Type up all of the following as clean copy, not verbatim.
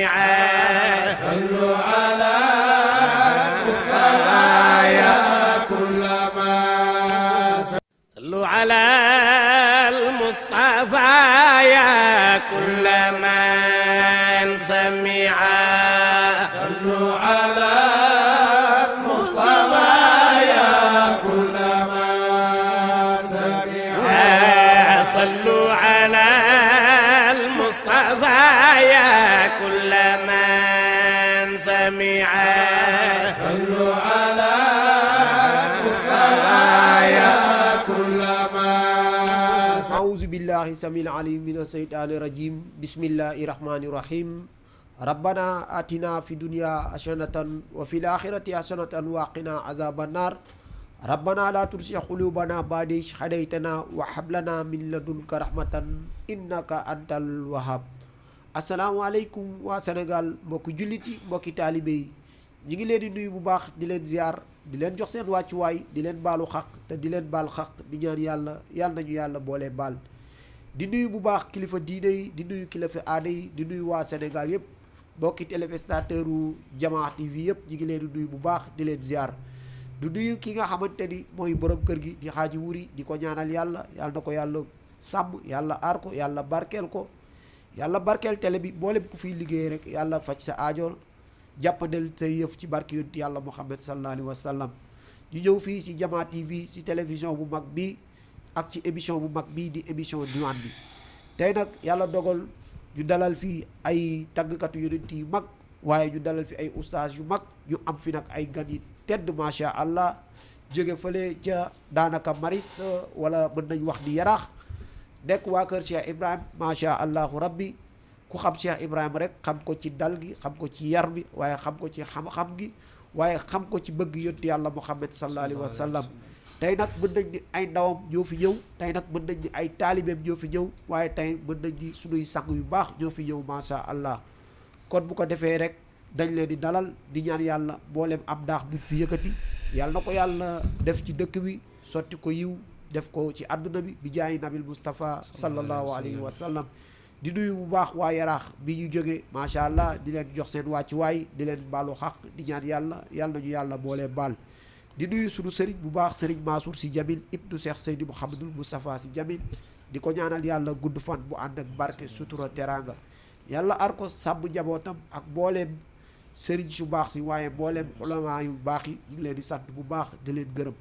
سميعا صلوا على مصطفى يا كل ما صلوا على المصطفى يا كل من سميعا صلوا على مصطفى يا كل ما سمع صلوا على المصطفى يا كل من سميعا صلوا على مصطفى يا كل ما أعوذ بالله السميع العليم من الشيطان الرجيم بسم الله الرحمن الرحيم ربنا آتنا في الدنيا حسنة وفي الآخرة حسنة وقنا عذاب النار ربنا لا تزغ قلوبنا بعد إذ هديتنا وهب لنا من لدنك رحمة إنك أنت الوهاب asalaamaaleykum waa Sénégal mbokki jullit yi mbokki taalibe yi ñu ngi leen di nuyu bu baax di leen ziar di leen jox seen wàccuwaay di leen baalu xaq te di leen baal xaq di ñaan yàlla nañu yàlla boole baal di nuyu bu baax kilifa diine yi di nuyu kilifa aada yi di nuyu waa Sénégal yëpp mbokki téléspectateur u Jamaa TV yëpp ñu ngi leen di nuyu bu baax di leen ziar du nuyu ki nga xamante ni mooy borom kër gi di xaaji wuri di ko ñaanal yàlla na ko yàlla sàmm yàlla aar ko yàlla barkeel ko yàlla barkeel télé bi mboolem ku fiy liggéey rek yàlla faj sa aajo jàppandal sa yëf ci barke yonent yàlla Muhammad sallallahu alayhi wa sallam ñu ñëw fii si Jamaa TV si télévision bu mag bi ak ci émission bu mag bii di émission diwaan bi tey nag yàlla dogal ñu dalal fii ay tàggkatu yonent yu mag waaye ñu dalal fi ay ustaas yu mag ñu am fi nag ay gan yi tedd macha allah jóge fële ca daanaka maris wala mën nañ wax di yaraax nekk waa kër Cheikh Ibrahim macha allahu rabbi ku xam Cheikh Ibrahim rek xam ko ci dal gi xam ko ci yar bi waaye xam ko ci xam-xam gi waaye xam ko ci bëgg yonent yàlla Muhammad sallallahu alayhi wa sallam tey nag mën nañ ni ay ndawam ñoo fi ñëw tey nag mën nañ ni ay taalibeem ñoo fi ñëw waaye tey mën nañ ni sunuy sang yu baax ñoo fi ñëw macha allah kon bu ko defee rek dañ leen di dalal di ñaan yàlla mboolem am daax buñ fi yëkkati yàlla na ko yàlla def ci dëkk bi sotti ko yiw def ko ci àdduna bi jaayi nabil Mustafa sallallahu alayhi wa sallam di nuyu bu baax waa yaraax bi ñu jógee macha allah di leen jox seen wàccuwaay di leen baalu xaq di ñaan yàlla nañu yàlla boolee baal di nuyu sunu sëriñ bu baax sëriñ Mansour si Jamil ibnu Cheikh Seydi Mouhamadul Moustapha si Jamil di ko ñaanal yàlla gudd fan bu ànd ak barke sutura teraanga yàlla ar ko sàmm njabootam ak mbooleem sëriñ su baax si waaye mbooleem xulamaa yu baax yi ñu ngi leen di sant bu baax di leen gërëm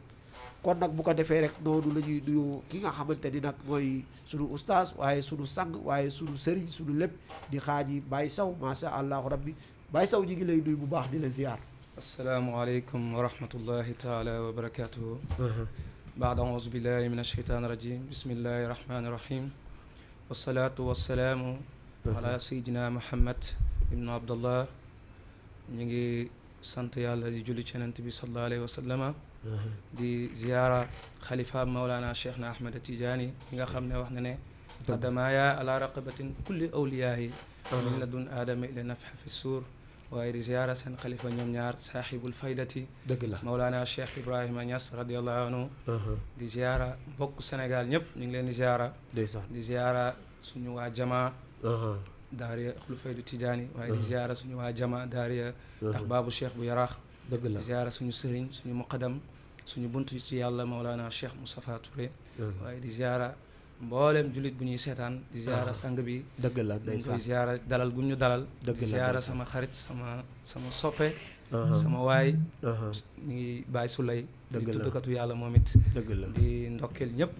kon nag bu ko defee rek noonu la ñuy nuyu ki nga xamante ni nag mooy sunu ustaas waaye sunu sang waaye sunu sëriñ sunu lépp di xaaji Baye Sow macha allahu rabbi Baye Sow ñu ngi lay nuyu bu baax di la ziar. asalaamualeykum wa rahmatullahi taala wa barakatuhu baad auzu billahi min asheytaan irajim bismillahi irrahmani irrahim wasalaatu wasalaamu ala sayidina muhammad ibnu abdallah ñu ngi sant yàlla di julli ci Yonent bi sallallahu alayhi wa sallama di ziyaara xalifa Mawlana Cheikh na Ahmed Tidiane yi nga xam ne wax na ne qadamaaya ala raqabatin kulli awliyaahi min ladun aadama ila nafxa fi suur waaye di ziyaara seen xalifa ñoom ñaar saaxibul faydati dëgg la Mawlana Cheikh Ibrahima Niass radiallahu anhu di ziyaara mbokk Sénégal ñëpp ñu ngi leen di ziyaara di ziyaara suñu waa jamaa daariya axlu faydu Tidiane waaye di ziyaara suñu waa jamaa daariya ndax baabu cheikh bu yaraax dëgg la di ziyaara suñu sëriñ suñu muqaddam suñu buntu ci yàlla Mawlana Cheikh Moustapha Touré waaye di ziyaara mboolem jullit bu ñuy seetaan di ziyaara sang bi dëgg la ñu koy ziyaara dalal gu ñu dalal di ziyaara sama xarit sama soppe sama waay ñu ngi Baye Souley di tuddkatu yàlla moom it dëgg la di ndokkeel ñëpp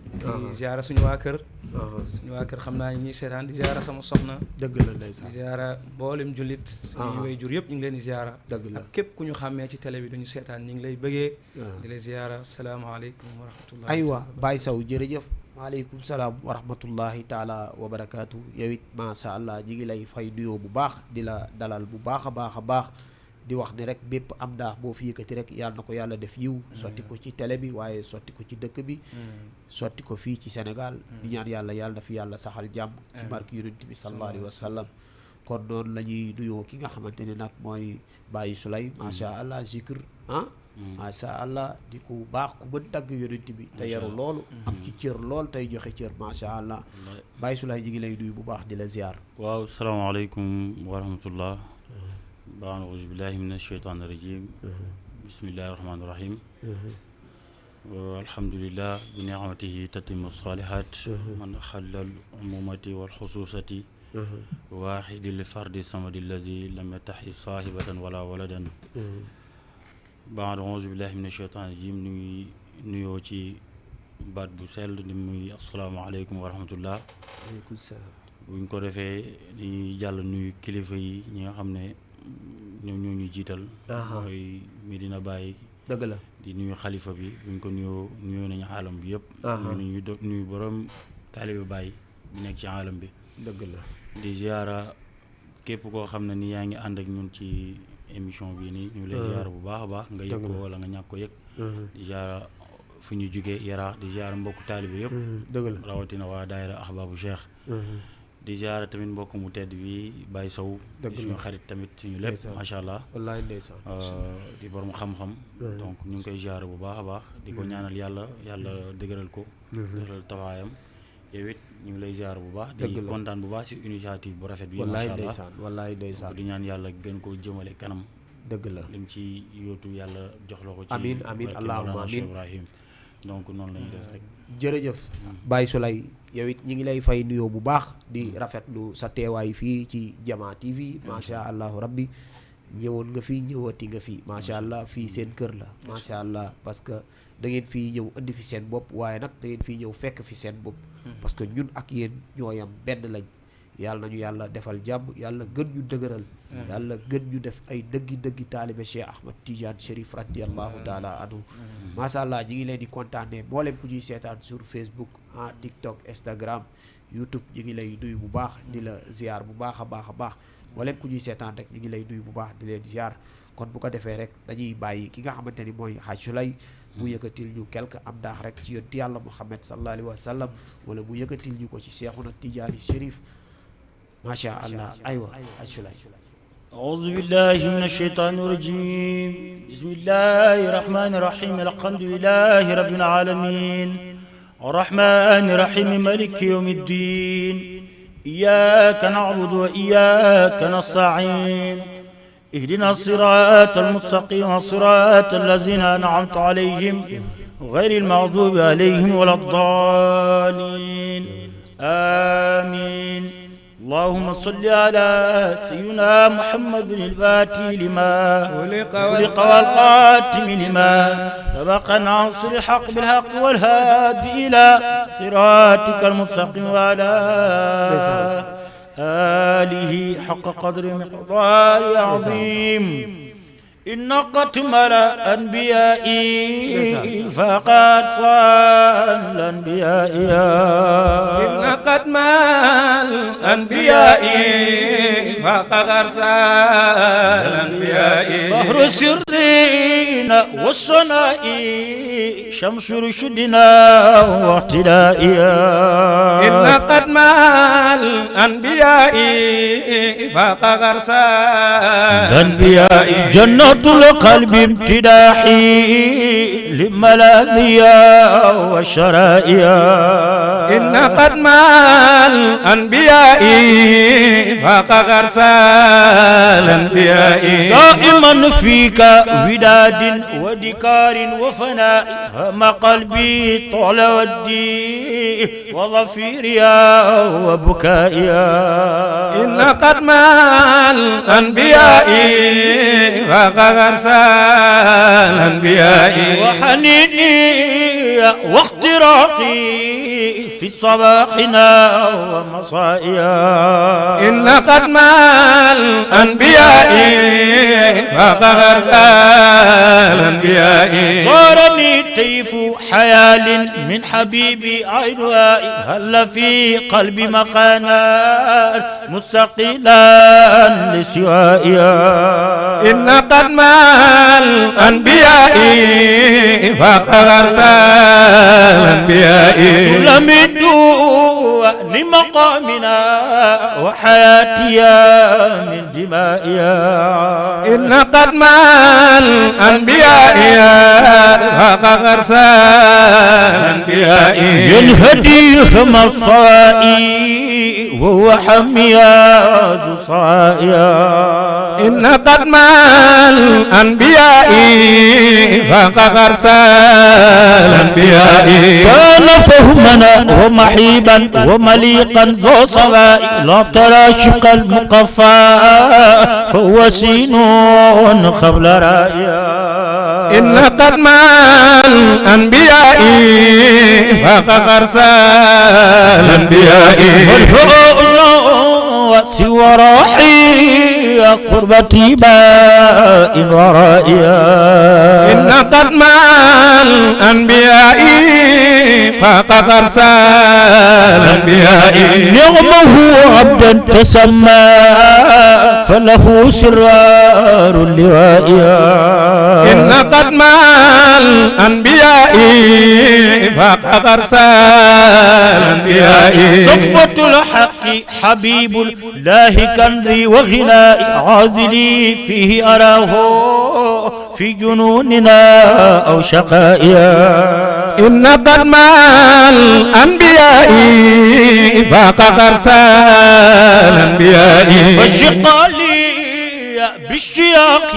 di ziyaara suñu waa kër xam naa ñuy seetaan di ziyaara sama soxna dëgg la ndeysaan di ziyaara mboolem jullit suñu way jur yëpp ñu ngi leen di ziyaara dëgg la ak képp ku ñu xàmmee ci télé bi duñu seetaan ñu ngi lay bëggee di lay ziyaara salaamaaleykum wa rahmatullah aywa Baye Sow jërëjëf waaleykum salaam wa rahmatullahi taala wa barakaatu yow it macha allah ñi ngi lay fay nuyoo bu baax di la dalal bu baax a baax a baax di wax ni rek bépp am daax boo fi yëkkati rek yàlla na ko yàlla def yiw sotti ko ci télé bi waaye sotti ko ci dëkk bi sotti ko fii ci Sénégal di ñaan yàlla na fi yàlla saxal jàmm ci barke yonent bi sallallahu alayhi wa sallam kon noonu la ñuy nuyoo ki nga xamante ne nag mooy Baye Souley macha allah zikr macha allah di ku baax ku mën tagg yonent bi te yaru loolu am ci cër lool tey joxe cër macha allah Baye Souley ñu ngi lay nuyu bu baax di la ziar. waaw salaamaaleykum wa rahmatullah baan auzu billahi min asheytaan rajim bismillahi rahmaani rahim alhamdulillah bi ni'matihi tatimu salihat man xallal umumati wal xususati waaxidi li fardi samadi alladi lam yataxi saahibatan wala waladan baan auzu billahi min asheytaan rajim ñu ngi nuyoo ci baat bu sell ni muy asalaamaaleykum wa rahmatullah aleykum salaam buñ ko defee dañuy jàll nuyu kilifa yi ñi nga xam ne ñoom ñoo ñu jiital mooy Medina Baye dëgg la di nuyu xalifa bi buñ ko nuyoo nañu aalam bi yëpp nuyu borom taalibe Baye bi nekk ci aalam bi dëgg la di ziara képp koo xam ne ni yaa ngi ànd ak ñun ci émission bii nii ñu lay ziara bu baax a baax nga yëg ko wala nga ñàkk ko yëg di ziara fu ñu jugee yaraax di ziara mbokku taalibe yëpp dëgg la rawatina waa daayira ahbaabu cheikh di ziara tamit mbokk mu tedd bi Baye Sow di suñu xarit tamit suñu lépp macha allah wallaay ndeysaan di borom xam-xam donc ñu ngi koy ziara bu baax a baax di ko ñaanal yàlla dëgëral ko dëgëral tawaayam yow it ñu ngi lay ziara bu baax di kontaan bu baax si initiative bu rafet bi macha allah wallaay ndeysaan di ñaan yàlla gën koo jëmale kanam dëgg la li mu ci yóotu yàlla jox la ko ci amiin amiin allahumma amiin Ibrahim donc noonu la ñuy def rek jërëjëf Baye Souley yow it ñi ngi lay fay nuyoo bu baax di rafetlu sa teewaay fii ci Jama TV macha allah rabbi ñëwoon nga fii ñëwati nga fii macha allah fii seen kër la macha allah parce que da ngeen fii ñëw indi fi seen bopp waaye nag da ngeen fii ñëw fekk fi seen bopp parce que ñun ak yéen ñooyam benn lañ yàlla nañu yàlla defal jàmm yàlla gën ñu dëgëral yàlla gën ñu def ay dëggi taalibe Cheikh Ahmad Tidiane Chérif radiallahu taala anhu macha allah ñi ngi leen di kontaanee mboolem ku ñuy seetaan sur Facebook TikTok Instagram YouTube ñi ngi lay nuyu bu baax di la ziar bu baax a baax mboolem ku ñuy seetaan rek ñi ngi lay nuyu bu baax di leen ziar kon bu ko defee rek dañuy bàyyi ki nga xamante ni mooy Hadj Souley mu yëkkatil ñu quelque am daax rek ci yonent yàlla Muhammad sallallahu alayhi wa sallam wala mu yëkkatil ñu ko ci Cheikhuna Tidiane Chérif macha allah aywa Hadj Souley أعوذ بالله من الشيطان الرجيم بسم الله الرحمن الرحيم الحمد لله رب العالمين الرحمن الرحيم مالك يوم الدين إياك نعبد وإياك نستعين اهدنا الصراط المستقيم صراط الذين أنعمت عليهم غير المغضوب عليهم ولا الضالين آمين اللهم صل على سيدنا محمد الفاتح لما خلق والقاتم لما سبق ناصر الحق بالحق والهادي إلى صراطك المستقيم وعلى آله حق قدر مقدار عظيم إن قتم الأنبياء فقد صان الأنبياء إن قتم الأنبياء فقد صان الأنبياء بحر السرين والصناء شمس رشدنا واهتدائها إن قتم الأنبياء فقد صان الأنبياء جنة القلب امتداحي لملاذيا والشرائيا إن قدم الأنبياء فقد أرسل الأنبياء دائما فيك وداد ودكار وفناء هم قلبي طول ودي وظفيريا وبكائيا إن قدم الأنبياء فقد أرسل الأنبياء وحنيني واختراقي في صباحنا ومسائيا إن قدم الأنبياء فقد أرسل الأنبياء صارني طيف حيال من حبيبي عينها هل في قلبي مقانا مستقلا لسوائيا إن قدم الأنبياء فقد أرسل الأنبياء لمدوا من مقامنا وحياتي من دمائي إن قدم الأنبياء فغرس الأنبياء ينهديهم الصائي وهو حمياز صائيا إن قدم الأنبياء فغرس الأنبياء كان فهمنا ومحيبا ومليقا ذو صواء لا ترى شق المقفى فهو سينون قبل رائيا إن قدم الأنبياء فغرس الأنبياء سوى روحي قربتي باء ورائيا إن قدم الأنبياء فغرس الأنبياء نعمه عبدا تسمى فله سرار اللوائيا إن قدم الأنبياء فغرس الأنبياء صفة الحق حبيب الله كنزي وغناء عازلي فيه أراه في جنوننا أو شقائيا إن قدم الأنبياء فغرس الأنبياء فالشقالي بالشياق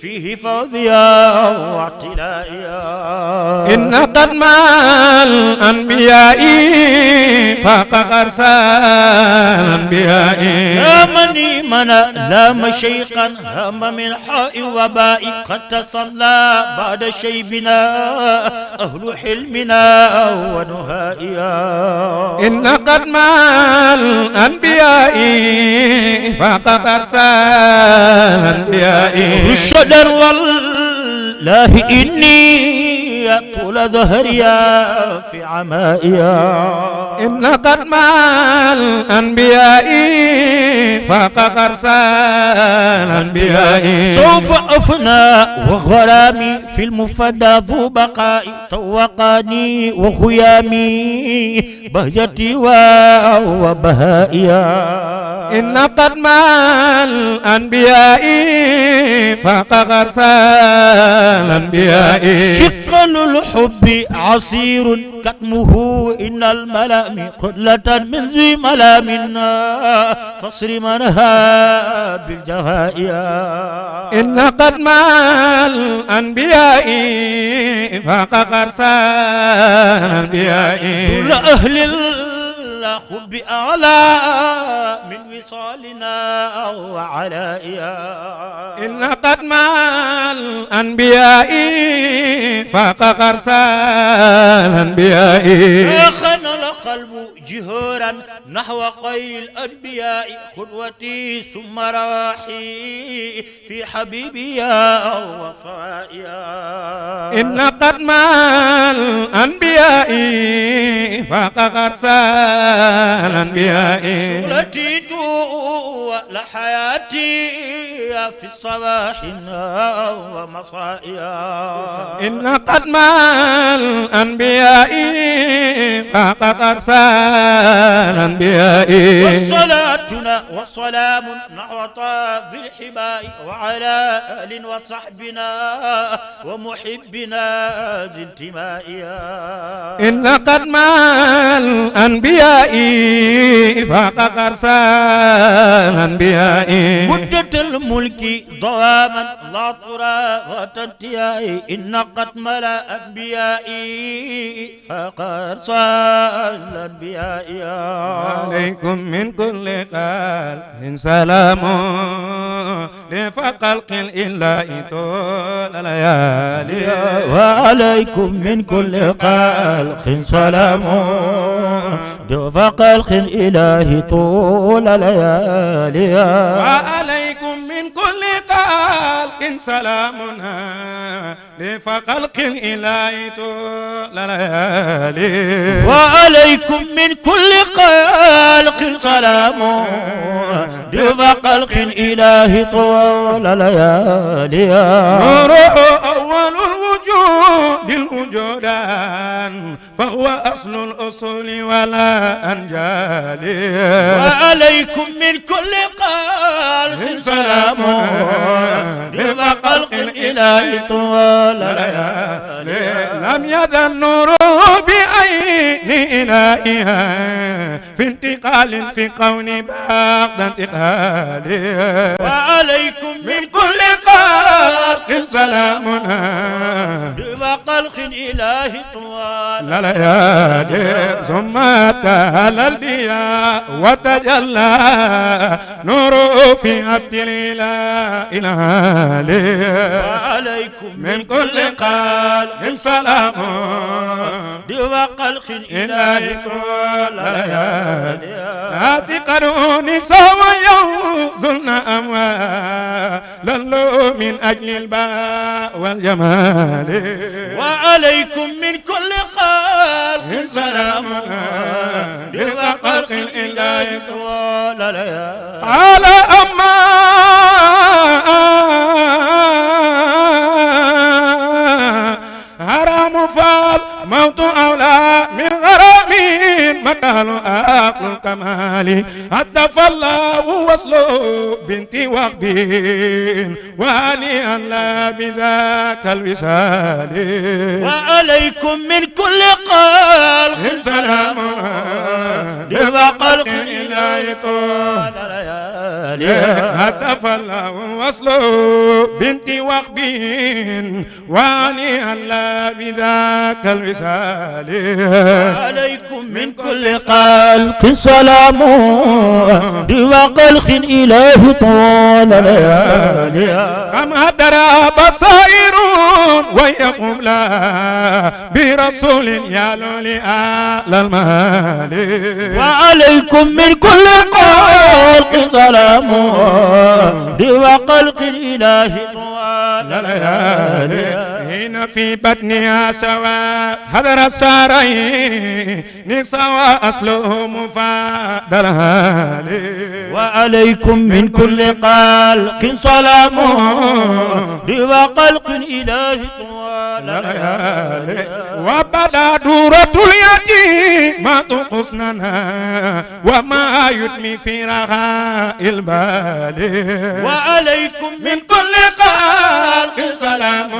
فيه فوضيا واعتلائيا إن قدم الأنبياء فغرس الأنبياء يا مني منا لام شيقا هم من حاء وباء قد تصلى بعد شيبنا أهل حلمنا ونهائيا إن قدم الأنبياء فغرس الأنبياء الشجر والله إني طول ظهريا في عمائيا إن قدم الأنبياء فغرس الأنبياء سوف أفنى وغرامي في المفدى ذو بقاء طوقاني وخيامي بهجتي وبهائيا إن قدم الأنبياء فغرس الأنبياء شقل الحب عصير كتمه إن الملام قلة من ذي ملامنا فصر منها بالجهائيا إن قدم الأنبياء فغرس الأنبياء كل أهل الحب أعلى من وصالنا وعلائيا إن قدم الأنبياء فغرس الأنبياء خن القلب جهورا نحو خير الأنبياء قدوتي ثم رواحي في حبيبي وصائيا إن قدم الأنبياء فغرس الأنبياء شغلتي لحياتي في الصباح ومصائيا إن قدم الأنبياء فغرس الأنبياء والصلاتنا والسلام نحو طاف الحباء وعلى آل وصحبنا ومحبنا ذي انتمائيا إن قدم الأنبياء فغرس الأنبياء مدة الملك ضواما لا ترى وتنتهي إن قدم الأنبياء فغرس الأنبياء عليكم من كل قلب سلام لفخلق الإله طول الليالي وعليكم من كل خلق سلام لفخلق الإله طول الليالي وعليكم من كل خلق سلامنا لفخلق الإله طول الليالي وعليكم من كل خلق سلام لفخلق الإله طول الليالي نوره أول الوجود الوجودان فهو أصل الأصول ولا أنجال وعليكم من كل قلق سلام رضا خلق الإله طوال ليالي لم يزل نور بعين إلهها في انتقال في كون بعد انتقال وعليكم من كل خلق سلامنا رضا خلق الإله طوال ليالي ثم تهلى الضياء وتجلى نور في عبد الإله وعليكم من كل قلب سلام رضا خلق الإله طوال ليالي عاسقرون سوى يوزلنا أموالا من أجل الباء والجمال وعليكم من كل خلق سلام رضا خلق الإله طوال ليالي على أما حرام فال موت أولى من غرامين مكان أقل الكمال حتى فالله وصله بنتي وقبين وعلي ألا بذاك الوصال وعليكم من كل خلق سلام رضا خلق الإله طوال ليالي حتى فالله وصله بنتي وقبين وعلي ألا بذاك الوصال عليكم من كل خلق سلام رضا خلق الإله طوال ليالي كما ترى بصائرون ويقوم لا برسول يالو لآل المال وعليكم من كل خلق سلام رضا خلق الإله طوال ليالي هنا في بطنها سواء حضر السارين سواء أصله مفادلها وعليكم من كل خلق سلام رضا خلق الإله طوال ليالي وبدا دورة اليتيم ما تقصننا وما يدمي في رخاء البال وعليكم من كل خلق سلام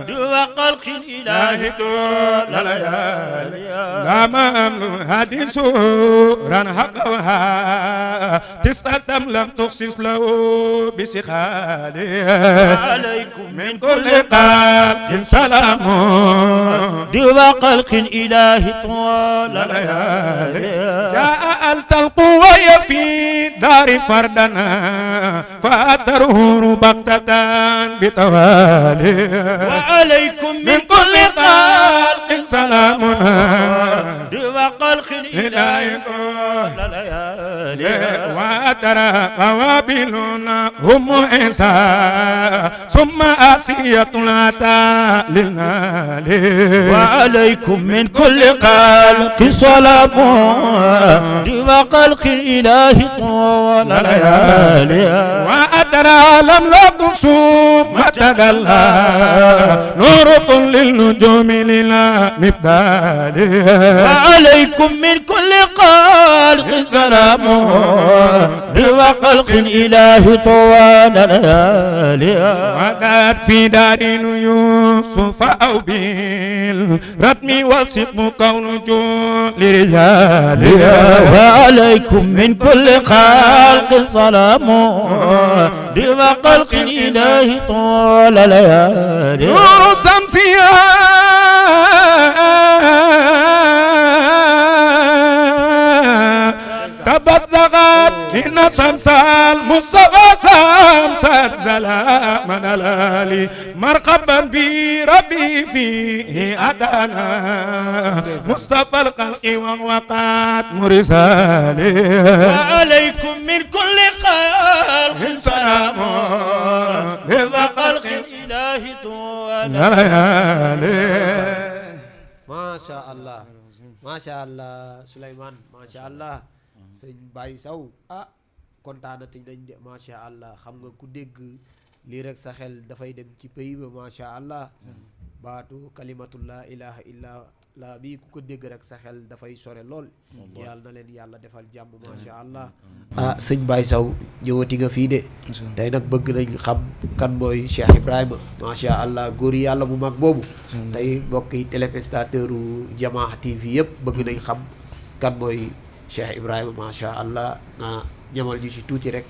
رضا خلق الإله طوال ليالي لا ممنوع هذه سورا حقها تستلم لم تخصص له بسخاله وعليكم من كل قلب سلام رضا خلق الإله طوال ليالي جاء ألت القوى في دار فردنا فأتره بغتة بتوالي وعليكم من كل خلق سلامنا رضا خلق الإله طوال ليالي وترى قوابلنا هم عيسى ثم آسية العطاء للنال وعليكم من كل خلق سلام رضا خلق الإله طوال ليالي وأترى لم لكم ثم تجلى نور للنجوم للا مفدال وعليكم من كل خلق سلام رضا خلق الإله طوال ليالي وقد في دار يوسف أو بالرتم والصدق كون جول لرجال وعليكم من كل خلق سلام رضا خلق الإله طوال ليالي نور شمسية تبت زغات إن شمس المصطفى شمس الزلام الهلالي مرحبا بربي فيه أدانا مصطفى الخلق ووقات مرسالي وعليكم من كل خلق سلام رضا خلق الإله طوال Masya Allah, Masya Allah, Sulaiman, Masya Allah, sëñ Baye Sow kontaanati nañ de Masya Allah. Xam nga ku dégg lii rek sa xel dafay dem ci pays ba Masya Allah. baatu kalimatu la ilaha illa la bii ku ko dégg rek sa xel dafay sore lool yàlla na leen yàlla defal jàmm macha allah sëñ Baye Sow ñëwati nga fii de tey nag bëgg nañ xam kan mooy Cheikh Ibrahima macha allah góor yàlla bu mag boobu tey mbokki téléspectateur u Jamaa TV yëpp bëgg nañ xam kan mooy Cheikh Ibrahima macha allah nga ñamal ñu ci tuuti rek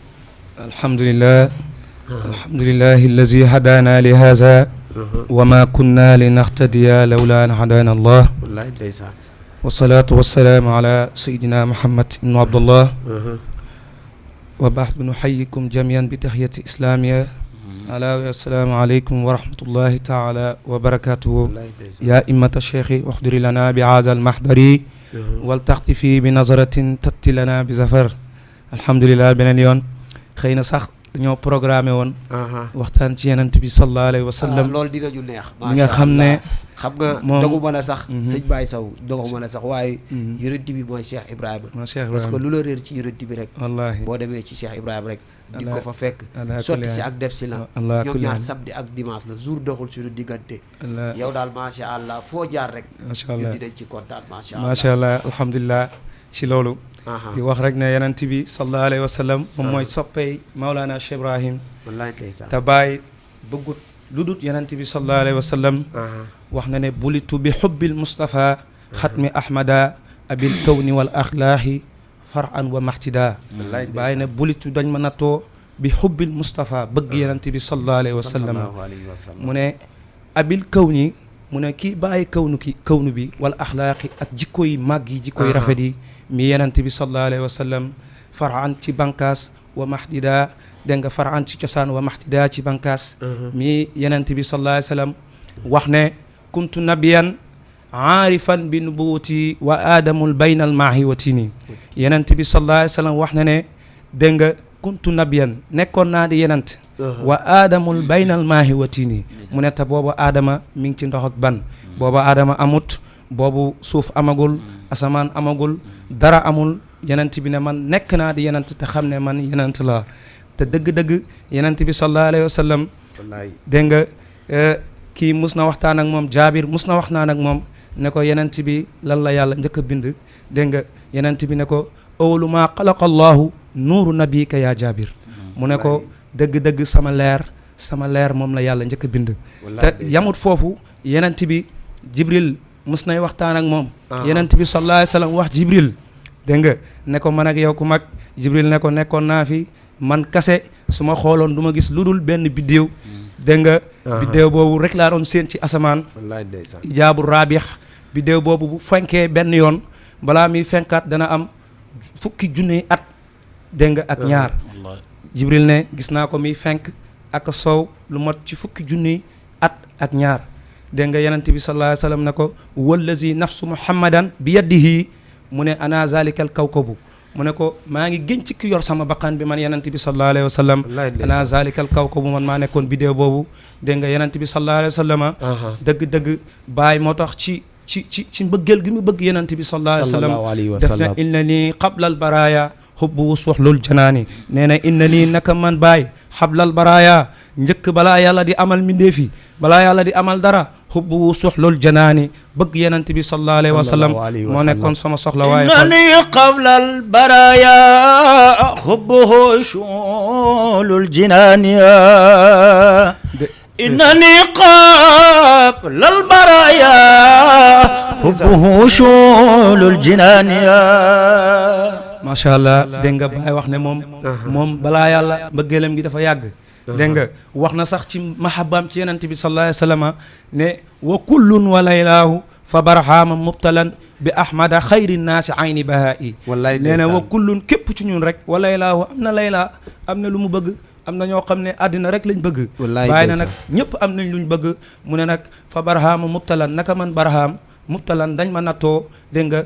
alhamdulillah alhamdulillahi allazi hadana li hadha wa ma kunna linahtadiya lawla an hadana allah wallahi ndeysaan wassalatu wassalamu ala sayidina muhammad ibn abdullah wa ba'du nuhayyikum jami'an bi tahiyyati islamiyya ala wa assalamu alaykum wa rahmatullahi ta'ala wa barakatuhu ya immata shaykhi uhdiri lana bi hadha al mahdari wal taxtifi bi nazaratin tatti lana bi zafar alhamdulillah beneen yoon xëy na sax dañoo programmé woon waxtaan ci yenent bi sallallahu alayhi wa sallam loolu dinañu neex li nga xam ne xam nga doguma la sax sëñ Baye Sow doguma la sax waaye yonent bi mooy Cheikh Ibrahima parce que lu la réer ci yonent bi rek wallaahi boo demee ci Cheikh Ibrahima rek di ko fa fekk sotti si ak def si la ñoom ñaar samedi ak dimanche la jour doxul suñu diggante yow daal macha allah foo jaar rek ñun dinañ ci kontaan macha allah alhamdulilah ci loolu di wax rek ne yenent bi sallallahu alayhi wa sallam moom mooy soppey Maulana Cheikh Ibrahim te bàyyi bëggut lu dut yenent bi sallallahu alayhi wa sallam wax na ne bulitu bi xubbil Mustafa xatmi ahmada abil kawni wal axlaahi faran wa maxtida bàyyi ne bulitu dañ ma nattoo bi xubbil Mustafa bëgg yenent bi sallallahu alayhi wa sallam mu ne abil kawni mu ne kii bàyyi kawnu bi wal axlaaqi ak jikko yi màgg yi jikko yi rafet yi mi yenent bi sallallahu alayhi wa sallam faraan ci bankaas wa mahdida dégg nga faraan ci cosaan wa mahdida ci bankaas mi yenent bi sallallahu alayhi wa sallam wax ne kuntu nabiyan aarifan bi nubuwati wa aadamul baynal maahi wa tini yenent bi sallallahu alayhi wa sallam wax na ne dégg nga kuntu nabiyan nekkoon naa di yenent wa aadamul baynal maahi wa tini mu ne te booba aadama mi ngi ci ndox ak ban booba aadama amut boobu suuf amagul asamaan amagul dara amul yenent bi ne man nekk naa di yenent te xam ne man yenent la te dëgg-dëgg yenent bi sallallahu alayhi wa sallam dégg nga kii mus na waxtaan ak moom jaabir mus na wax naan ak moom ne ko yenent bi lan la yàlla njëkk a bind dégg nga yenent bi ne ko awwalu maa xalaqa allahu nuuru nabika yaa jaabir mu ne ko dëgg-dëgg sama leer moom la yàlla njëkk a bind te yamut foofu yenent bi jibril mus nay waxtaan ak moom yenent bi sallallahu alayhi wa sallam wax jibril dégg nga ne ko man ak yow ku mag jibril ne ko nekkoon naa fi man kase su ma xooloon du ma gis lu dul benn biddéew dégg nga biddéew boobu rek laa doon séen ci asamaan ijaabu raabix biddéew boobu bu fenkee benn yoon balaa muy fenkaat dana am fukki junne at dégg nga ak ñaar jibril ne gis naa ko muy fenk ak soow lu mot ci fukki junne at ak ñaar dégg nga yenent bi sallallahu alayhi wa sallam ne ko wallazi nafsu muhammadan bi yadihi mu ne ana zalikal kawkabu mu ne ko maa ngi gën ci ki yor sama bakkan bi man yenent bi sallallahu alayhi wa sallam ana zalikal kawkabu man maa nekkoon bidéo boobu dégg nga yenent bi sallallahu alayhi wa sallam dëgg-dëgg baay moo tax ci mbëggeel gi mu bëgg yenent bi sallallahu alayhi wa sallam def na inna nii qablal baraya hubbu suxlul janaani nee na inna nii naka man baay xablal baraya njëkk balaa yàlla di amal mindeefi balaa yàlla di amal dara hubbu suxlul janaani bëgg yenent bi sallallahu alayhi wa sallam moo nekkoon sama soxla waaye innani qablal baraya hubbuhu suxlul janaani innani qablal baraya hubbuhu suxlul janaani macha allah dégg nga baay wax ne moom balaa yàlla mbëggeelam gi dafa yàgg dégg nga wax na sax ci mahabbaam ci yenent bi sallallahu alayhi wa sallam ne wa kullun wa laylaahu fa barhaama mubtalan bi ahmada xayri naasi ayni bahaa'i nee na wa kullun képp ci ñun rek wa laylaahu am na laylaa am na lu mu bëgg am na ñoo xam ne àddina rek lañ bëgg bàyyi na nag ñëpp am nañ luñ bëgg mu ne nag fa barhaama mubtalan naka man barhaam mubtalan dañ ma nattoo dégg nga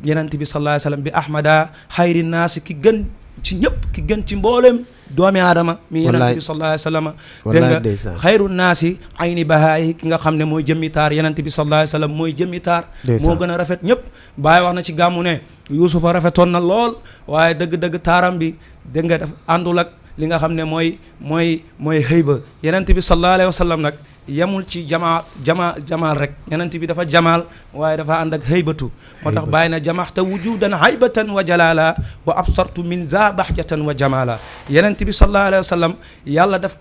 yenent bi sallallahu alayhi wa sallam bi ahmada xayri naasi ki gën ci ñëpp ki gën ci mboolem doomi aadama mi yenent bi sallallahu alayhi wa sallam dégg nga xayru naasi ayni bahaayi ki nga xam ne mooy jëmmi taar yenent bi sallallahu alayhi wa sallam mooy jëmmi taar moo gën a rafet ñëpp Baay wax na ci gàmmu ne Yuusufa rafetoon na lool waaye dëgg-dëgg taaram bi dégg nga daf àndul ak li nga xam ne mooy xëy ba yenent bi sallallahu alayhi wa sallam nag yemul ci jamaal rek yenent bi dafa jamaal waaye dafa ànd ak haybatu moo tax bàyyi na jamaxta wujudan haybatan wa jalala wa absartu min za bahjatan wa jamala yenent bi sallallahu alayhi wa sallam yàlla daf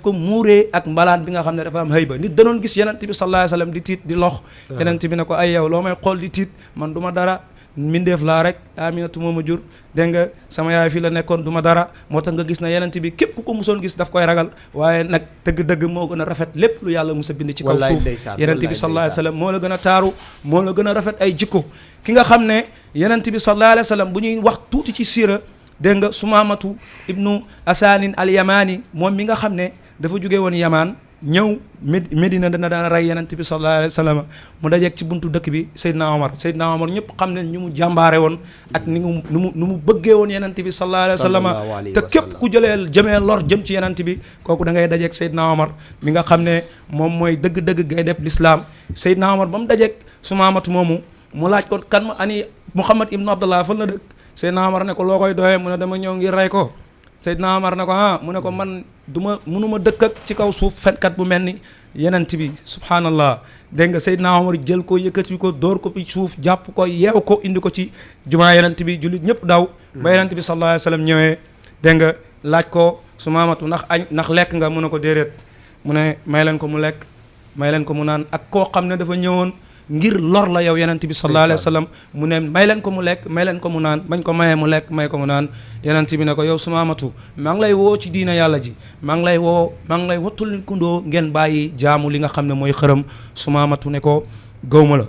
ko muuree ak mbalaan bi nga xam ne dafa am hayba nit danoon gis yenent bi sallallahu alayhi wa sallam di tiit di lox yenent bi ne ko ay yow loo may xool di tiit man du ma dara mbindeef laa rek Aminatu moo ma jur dégg nga sama yaay fii la nekkoon du ma dara moo tax nga gis na yenent bi képp ku ko musoon gis daf koy ragal waaye nag dëgg-dëgg moo gën a rafet lépp lu yàlla musa bind ci kaw suuf yenent bi sallallahu alayhi wa sallam moo la gën a taaru moo la gën a rafet ay jikko ki nga xam ne yenent bi sallallahu alayhi wa sallam bu ñuy wax tuuti ci siira dégg nga Sumaamatu ibnu Asaanin al Yamaani moom mi nga xam ne dafa jóge woon Yamaan ñëw Medina daan rey yenent bi sallallahu alayhi wa sallam mu dajeeg ci buntu dëkk bi Seydina Omar ñëpp xam ne ñu mu jàmbaare woon ak ni mu bëggee woon yenent bi sallallahu alayhi wa sallam te képp ku jëmee lor jëm ci yenent bi kooku da ngay dajeeg Seydina Omar mi nga xam ne moom mooy dëgg-dëgg gay def l'islam Seydina Omar ba mu dajeeg Sumaamatu moomu mu laaj ko kan ma ani Muhammad ibnu Abdallah fan la dëkk Seydina Omar ne ko loo koy doyee mu ne dama ñëw ngir rey ko Seydina Omar ne ko mu ne ko man mënuma dëkk ak ci kaw suuf fenkat bu mel ni yenent bi subhanallah dégg nga Seydina Omar jël ko yëkkati ko dóor ko ci suuf jàpp ko yeew ko indi ko ci jumaa yenent bi jullit ñëpp daw ba yenent bi sallallahu alayhi wa sallam ñëwee dégg nga laaj ko Sumaamatu ndax lekk nga mu ne ko déedéet mu ne may leen ko mu lekk may leen ko mu naan ak koo xam ne dafa ñëwoon ngir lor la yow yenent bi sallallahu alayhi wa sallam mu ne may leen ko mu lekk may leen ko mu naan bañ ko mayee mu lekk may ko mu naan yenent bi ne ko yow Sumaamatu maa ngi lay woo ci diina yàlla ji maa ngi lay wattul kundoo ngeen bàyyi jaamu li nga xam ne mooy xërëm Sumaamatu ne ko gawma la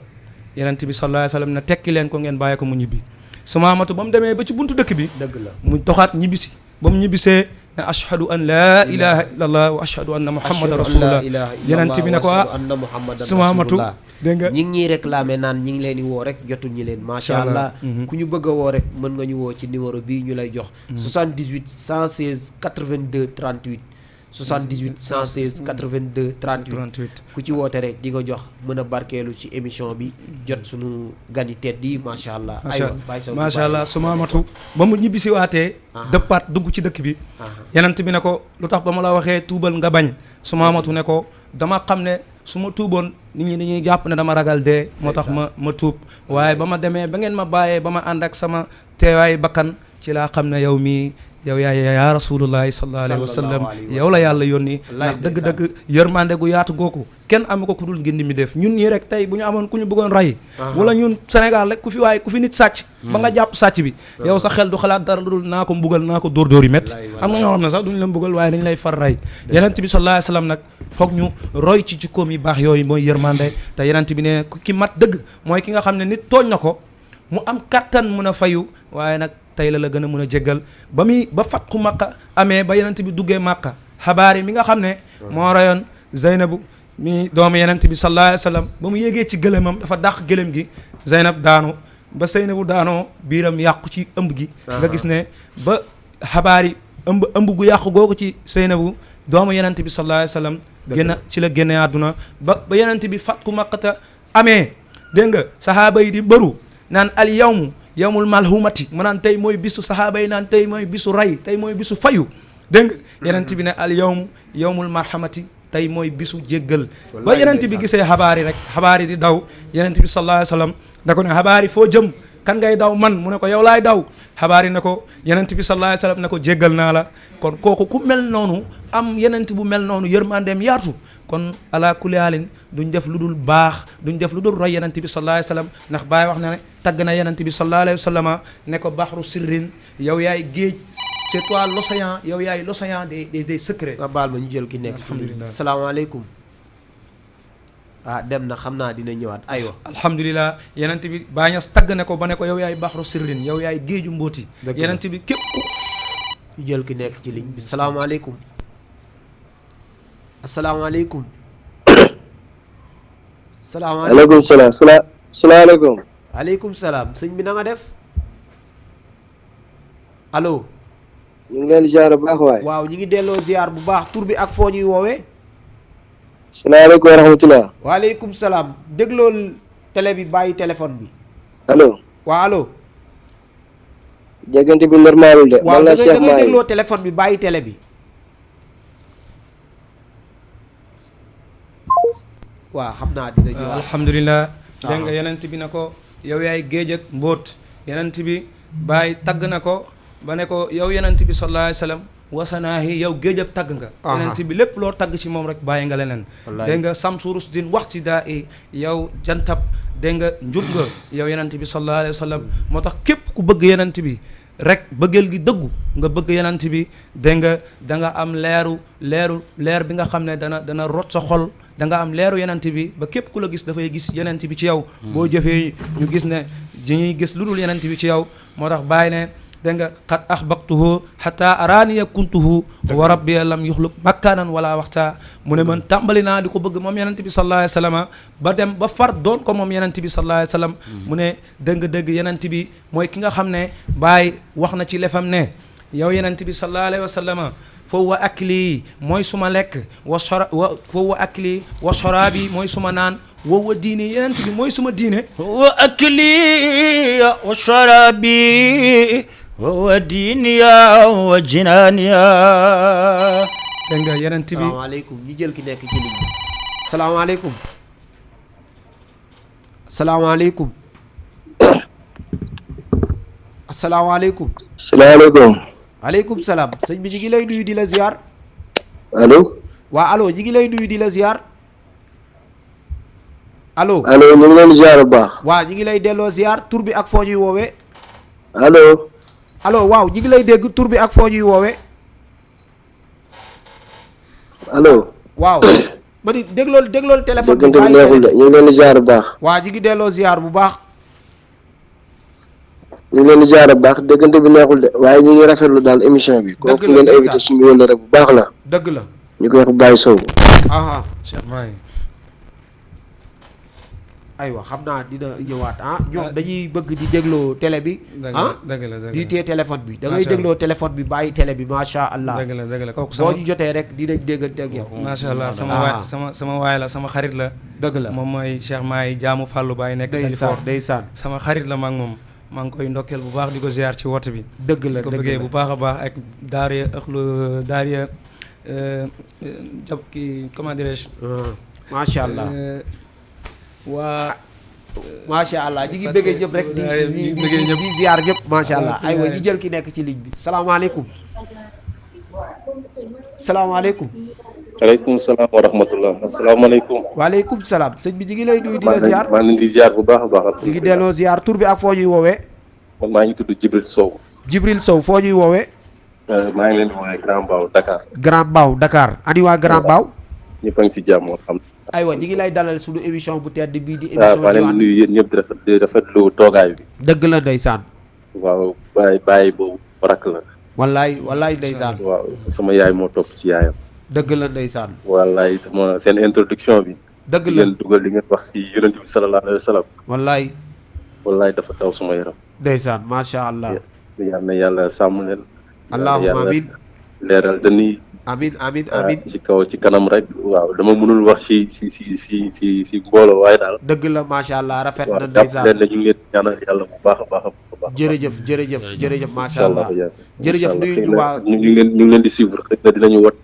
yenent bi sallallahu alayhi wa sallam ne tekki leen ko ngeen bàyyi ko mu ñibbi Sumaamatu ba mu demee ba ci buntu dëkk bi dëgg la mu doxaat ñibbisi ba mu ñibbisee ne ashhadu an laa ilaha illa allah wa ashhadu anna muhammadan rasulullah yenent bi ne ko Sumaamatu dégg nga ñi ngi ñuy réclamer naan ñi ngi leen di woo rek jotul ñi leen macha allah ku ñu bëgg a woo rek mën nga ñu woo ci numéro bii ñu lay jox 78 116 82 38 78 116 82 38 ku ci woote rek di nga jox mën a barkeelu ci émission bi jot suñu gani teet yi macha allah aywa macha allah Sumaamatu ba mu ñibbisi waatee dëppaat dugg ci dëkk bi yenent bi ne ko lu tax ba ma la waxee tuubal nga bañ Sumaamatu ne ko dama xam ne su ma tuuboon nit ñi dañuy jàpp ne dama ragal dee moo tax ma tuub waaye ba ma demee ba ngeen ma bàyyee ba ma ànd ak sama teewaay bakkan ci laa xam ne yow mii yow yaa rasulullahi sallallahu alayhi wa sallam yow la yàlla yónni ndax dëgg-dëgg yërmande gu yaatu gooku kenn amu ko ku dul ngeen di mi def ñun ñii rek tey bu ñu amoon ku ñu bëggoon rey wala ñun Sénégal rek ku fi nit sàcc ba nga jàpp sàcc bi yow sa xel du xalaat dara lu dul naa ko mbugal naa ko dóor yi métti am na ñoo xam ne sax duñu la mbugal waaye dañu lay far rey yenent bi sallallahu alayhi wa sallam nag foog ñu roy ci jikkoom yi baax yooyu mooy yërmande te yenent bi ne ki mat dëgg mooy ki nga xam ne nit tooñ na ko mu am kattan mun a fayu waaye nag tey la gën a mun a jéggal ba fatxu Makka amee ba yenent bi duggee Makka xabaar yi mi nga xam ne moo rayoon Zeynabu mi doomu yenent bi sallallahu alayhi wa sallam ba mu yéegee ci gëlémam dafa dàq gëlém gi Zeynab daanu ba Zeynabu daanoo biiram yàqu ci ëmb gi nga gis ne ba xabaar yi ëmb gu yàqu googu ci Zeynabu doomu yenent bi sallallahu alayhi wa sallam ci la génne àdduna ba yenent bi fatxu Makkata amee dégg nga sahaaba yi di bëru naan al yawmul malhumati ma naan tey mooy bisu sahaaba yi naan tey mooy bisu ray tey mooy bisu fayu dégg nga yenent bi ne al yawmul marhamati tey mooy bisu jéggal ba yenent bi gisee xabaar yi di daw yenent bi sallallahu alayhi wa sallam da ko ne xabaar yi foo jëm kan ngay daw man mu ne ko yow laay daw xabaar yi ne ko yenent bi sallallahu alayhi wa sallam ne ko jéggal naa la kon kooku ku mel noonu am yenent bu mel noonu yërmandeem yaatu kon ala kulli haalin duñ def lu dul baax duñ def lu dul roy yenent bi sallallahu alayhi wa sallam ndax Baay wax na ne tagg na yenent bi sallallahu alayhi wa sallam ne ko baxru sirrin yow yaay géej c'est toi l'océan yow yaay l'océan des secrets. nga baal ma ñu jël ki nekk alhamdulilah salaamaaleykum dem na xam naa dina ñëwaat aywa alhamdulilah yenent bi baañas tagg ne ko ba ne ko yow yaay baxru sirrin yow yaay géeju mbóoti yenent bi képp ñu jël ki nekk ci ligne bi salaamaaleykum asalaamaaleykum aleykum salaam salaamaaleykum aleykum salaam sëñ bi na nga def allo ñu ngi leen ziar bu baax waay waaw ñu ngi delloo ziar bu baax tur bi ak foo ñuy woowee salaamaaleykum wa rahmatulah waaleykum salaam déglool télé bi bàyyi téléphone bi allo waaw allo jéggante bi normalul de waaw da ngay dégloo téléphone bi bàyyi télé bi waaw xam naa dina ñëwaat. alhamdulilah. dégg nga yenent bi na ko yow yaay géej ak mbóot yenent bi bàyyi tagg na ko ba ne ko yow yenent bi sallallahu alayhi wa sallam wasanaahi yow géej ab tagg nga yenent bi lépp loo tagg ci moom rek bàyyi nga leneen dégg nga samsurus din wax ci daa i yow jantab dégg nga njub nga yow yenent bi sallallahu alayhi wa sallam moo tax képp ku bëgg yenent bi rek bëggeel gi dëggu nga bëgg yenent bi dégg nga da nga am leer bi nga xam ne dana rot sa xol da nga am leeru yenent bi ba képp ku la gis dafay gis yenent bi ci yow boo jëfee ñu gis ne dañuy gis lu dul yenent bi ci yow moo tax bàyyi ne dégg nga xat axbaqtuhu xata araaniya kuntuhu wa rabbi lam yuxluq makkaanan wala waxta mu ne man tàmbali naa di ko bëgg moom yenent bi sallallahu alayhi wa sallam ba dem ba far doon ko moom yenent bi sallallahu alayhi wa sallam mu ne dëgg yenent bi mooy ki nga xam ne Baay wax na ci lefam ne yow yenent bi sallallahu alayhi wa sallam foofu wa akli mooy suma lekk foofu wa akli wa shoraabi mooy suma naan wa diine yenent bi mooy suma diine wa akli wa sharabi wa diiniya wa jinaaniya dégg nga yenent bi salaamaaleykum ñu jël ki nekk ci ligne bi salaamaaleykum salaamaaleykum asalaamaaleykum salaamaaleykum aleykum salaam sëñ bi ñu ngi lay nuyu di la ziar allo waa allo ñu ngi lay nuyu di la ziar allo allo ñu ngi leen di ziar bu baax waaw ñu ngi lay delloo ziar tur bi ak foo ñuy woowee allo allo waaw ñu ngi lay dégg tur bi ak foo ñuy woowee allo waaw ma ni déglool téléphone bi déggante bi neexul de ñu ngi leen di ziar bu baax waa ñu ngi delloo ziar bu baax ñu ngi leen di ziar bu baax déggante bi neexul de waaye ñu ngi rafetlu daal émission bi kooku ngeen invité suñu wëllëre bu baax la dëgg la ñu koy wax Baye Sow aha Cheikh Mahi aywa xam naa dina ñëwaat ñoom dañuy bëgg di dégloo télé bi dëgg la di téye téléphone bi da ngay dégloo téléphone bi bàyyi télé bi macha allah dëgg la kooku boo ñu jotee rek dinañ déggante ak yow macha allah sama waay la sama xarit la dëgg la moom mooy Cheikh Mahi jaamu Fallou Baye nekk ndeysaan sama xarit la maag moom maa ngi koy ndokkeel bu baax di ko ziar ci wote bi dëgg la ko bëggee bu baax a baax ak daariya ëxlu daariya jab ki comment dirais-je macha allah waa macha allah ñi ngi bëggee ñëpp rek di ziar ñëpp macha allah aywa ñi jël ki nekk ci ligne bi salaamaaleykum salaamaaleykum aleykum salaam wa rahmatullah asalaamaaleykum waaleykum salaam sëñ bi ñi ngi lay nuyu di la ziar maa ngi leen di ziar bu baax a baax ñi ngi delloo ziar tur bi ak foo ñuy woowee man maa ngi tudd Jibril Sow Jibril Sow foo ñuy woowee maa ngi leen di woowee Grand Mbao Dakar Grand Mbao Dakar ani waa Grand Mbao ñëpp a ngi si jàmm xam aywa ñi ngi lay dalal suñu émission bu tedd bii di émission maa leen di nuyu yéen ñëpp di rafetlu toogaay bi dëgg la ndeysaan waaw bàyyi boobu rakk la wallaay ndeysaan waaw sama yaay moo topp ci yaayam dëgg la ndeysaan wallaay sama seen introduction bi dëgg la ngeen dugal li ngeen wax si yonent bi sallallahu alayhi wa sallam wallaay dafa taw suma yaram ndeysaan macha allah yal na yàlla sàmm leen allahumma amin leeral dani amin ci kaw ci kanam rek waaw dama mënul wax si mbooloo waaye daal dëgg la macha allah rafet na ndeysaan leen ñu ngi leen ñaanal yàlla bu baax a baax jërëjëf macha allah jërëjëf nuyu ñu waa ñu ngi leen di suivre xëy na dinañu wat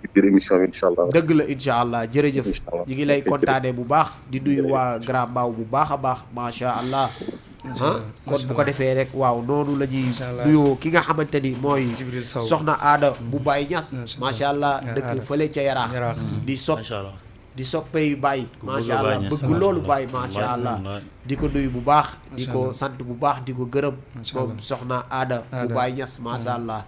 ci biir émission bi incha allah dëgg la incha allah jërëjëf ñu ngi lay kontaane bu baax di nuyu waa Grand Mbao bu baax a baax macha allah kon bu ko defee rek waaw noonu la ñuy nuyoo ki nga xamante ni mooy soxna aada bu Baye Niass macha allah dëkk fële ca Yaraax di soppey Baye macha allah bëgg loolu Baye macha allah di ko nuyu bu baax di ko sant bu baax di ko gërëm moom soxna aada bu Baye Niass macha allah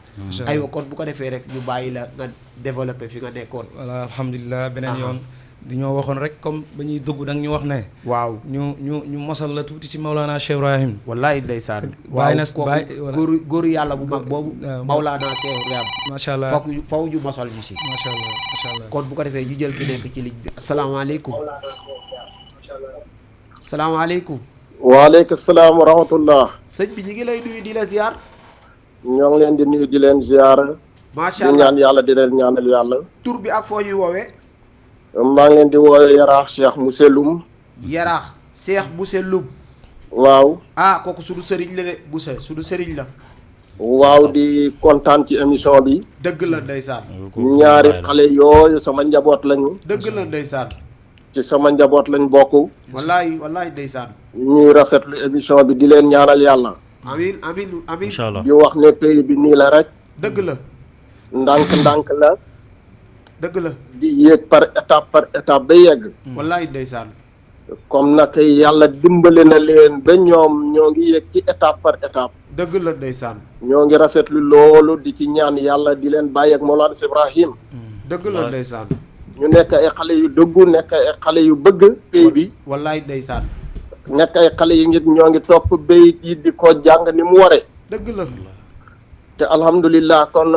aywa kon bu ko defee rek ñu bàyyi la nga développé fi nga nekkoon voilà alhamdulilah beneen yoon di ñoo waxoon rek comme ba ñuy dugg danga ñu wax ne waaw ñu mosal la tuuti ci Maulana Cheikh Ibrahim wallaay ndeysaan Baye Niass góoru yàlla bu mag boobu Maulana Cheikh Ibrahim macha allah faw ñu mosal ñu si macha allah kon bu ko defee ñu jël ki nekk ci ligne bi asalaamaaleykum salaamaaleykum waaleykum salaam wa rahmatullah sëñ bi ñi ngi lay nuyu di la ziar ñoo ngi leen di nuyu di leen ziar macha di allah ñaan yàlla di leen ñaanal yàlla tur bi ak foo ñuy woowee maa ngi leen di woowe Yaraax Cheikh Muselum Yaraax Cheikh Muselum waaw kooku suñu sëriñ la de Bousse suñu sëriñ la waaw di kontaan ci émission bi dëgg la ndeysaan ñaari xale yooyu sama njaboot lañu dëgg la ndeysaan ci sama njaboot lañ bokk. wallaay ndeysaan. ñuy rafetlu émission bi di leen ñaanal yàlla. amiin amiin amiin. incha allah di wax ne pays bi nii la rek. dëgg la. ndànk la. dëgg la. di yéeg par étape ba yegg. wallaay ndeysaan. comme nag yàlla dimbale na leen ba ñoom ñoo ngi yéeg ci étape par étape. dëgg la ndeysaan. ñoo ngi rafetlu loolu di ci ñaan yàlla di leen bàyyi ak Mawlana Ibrahim. dëgg la ndeysaan. ñu nekk ay xale yu dëggu nekk ay xale yu bëgg pays bi. wallaay ndeysaan. nekk ay xale yi ngir ñoo ngi topp béy yi di ko jàng ni mu waree. dëgg la. te alhamdulilah kon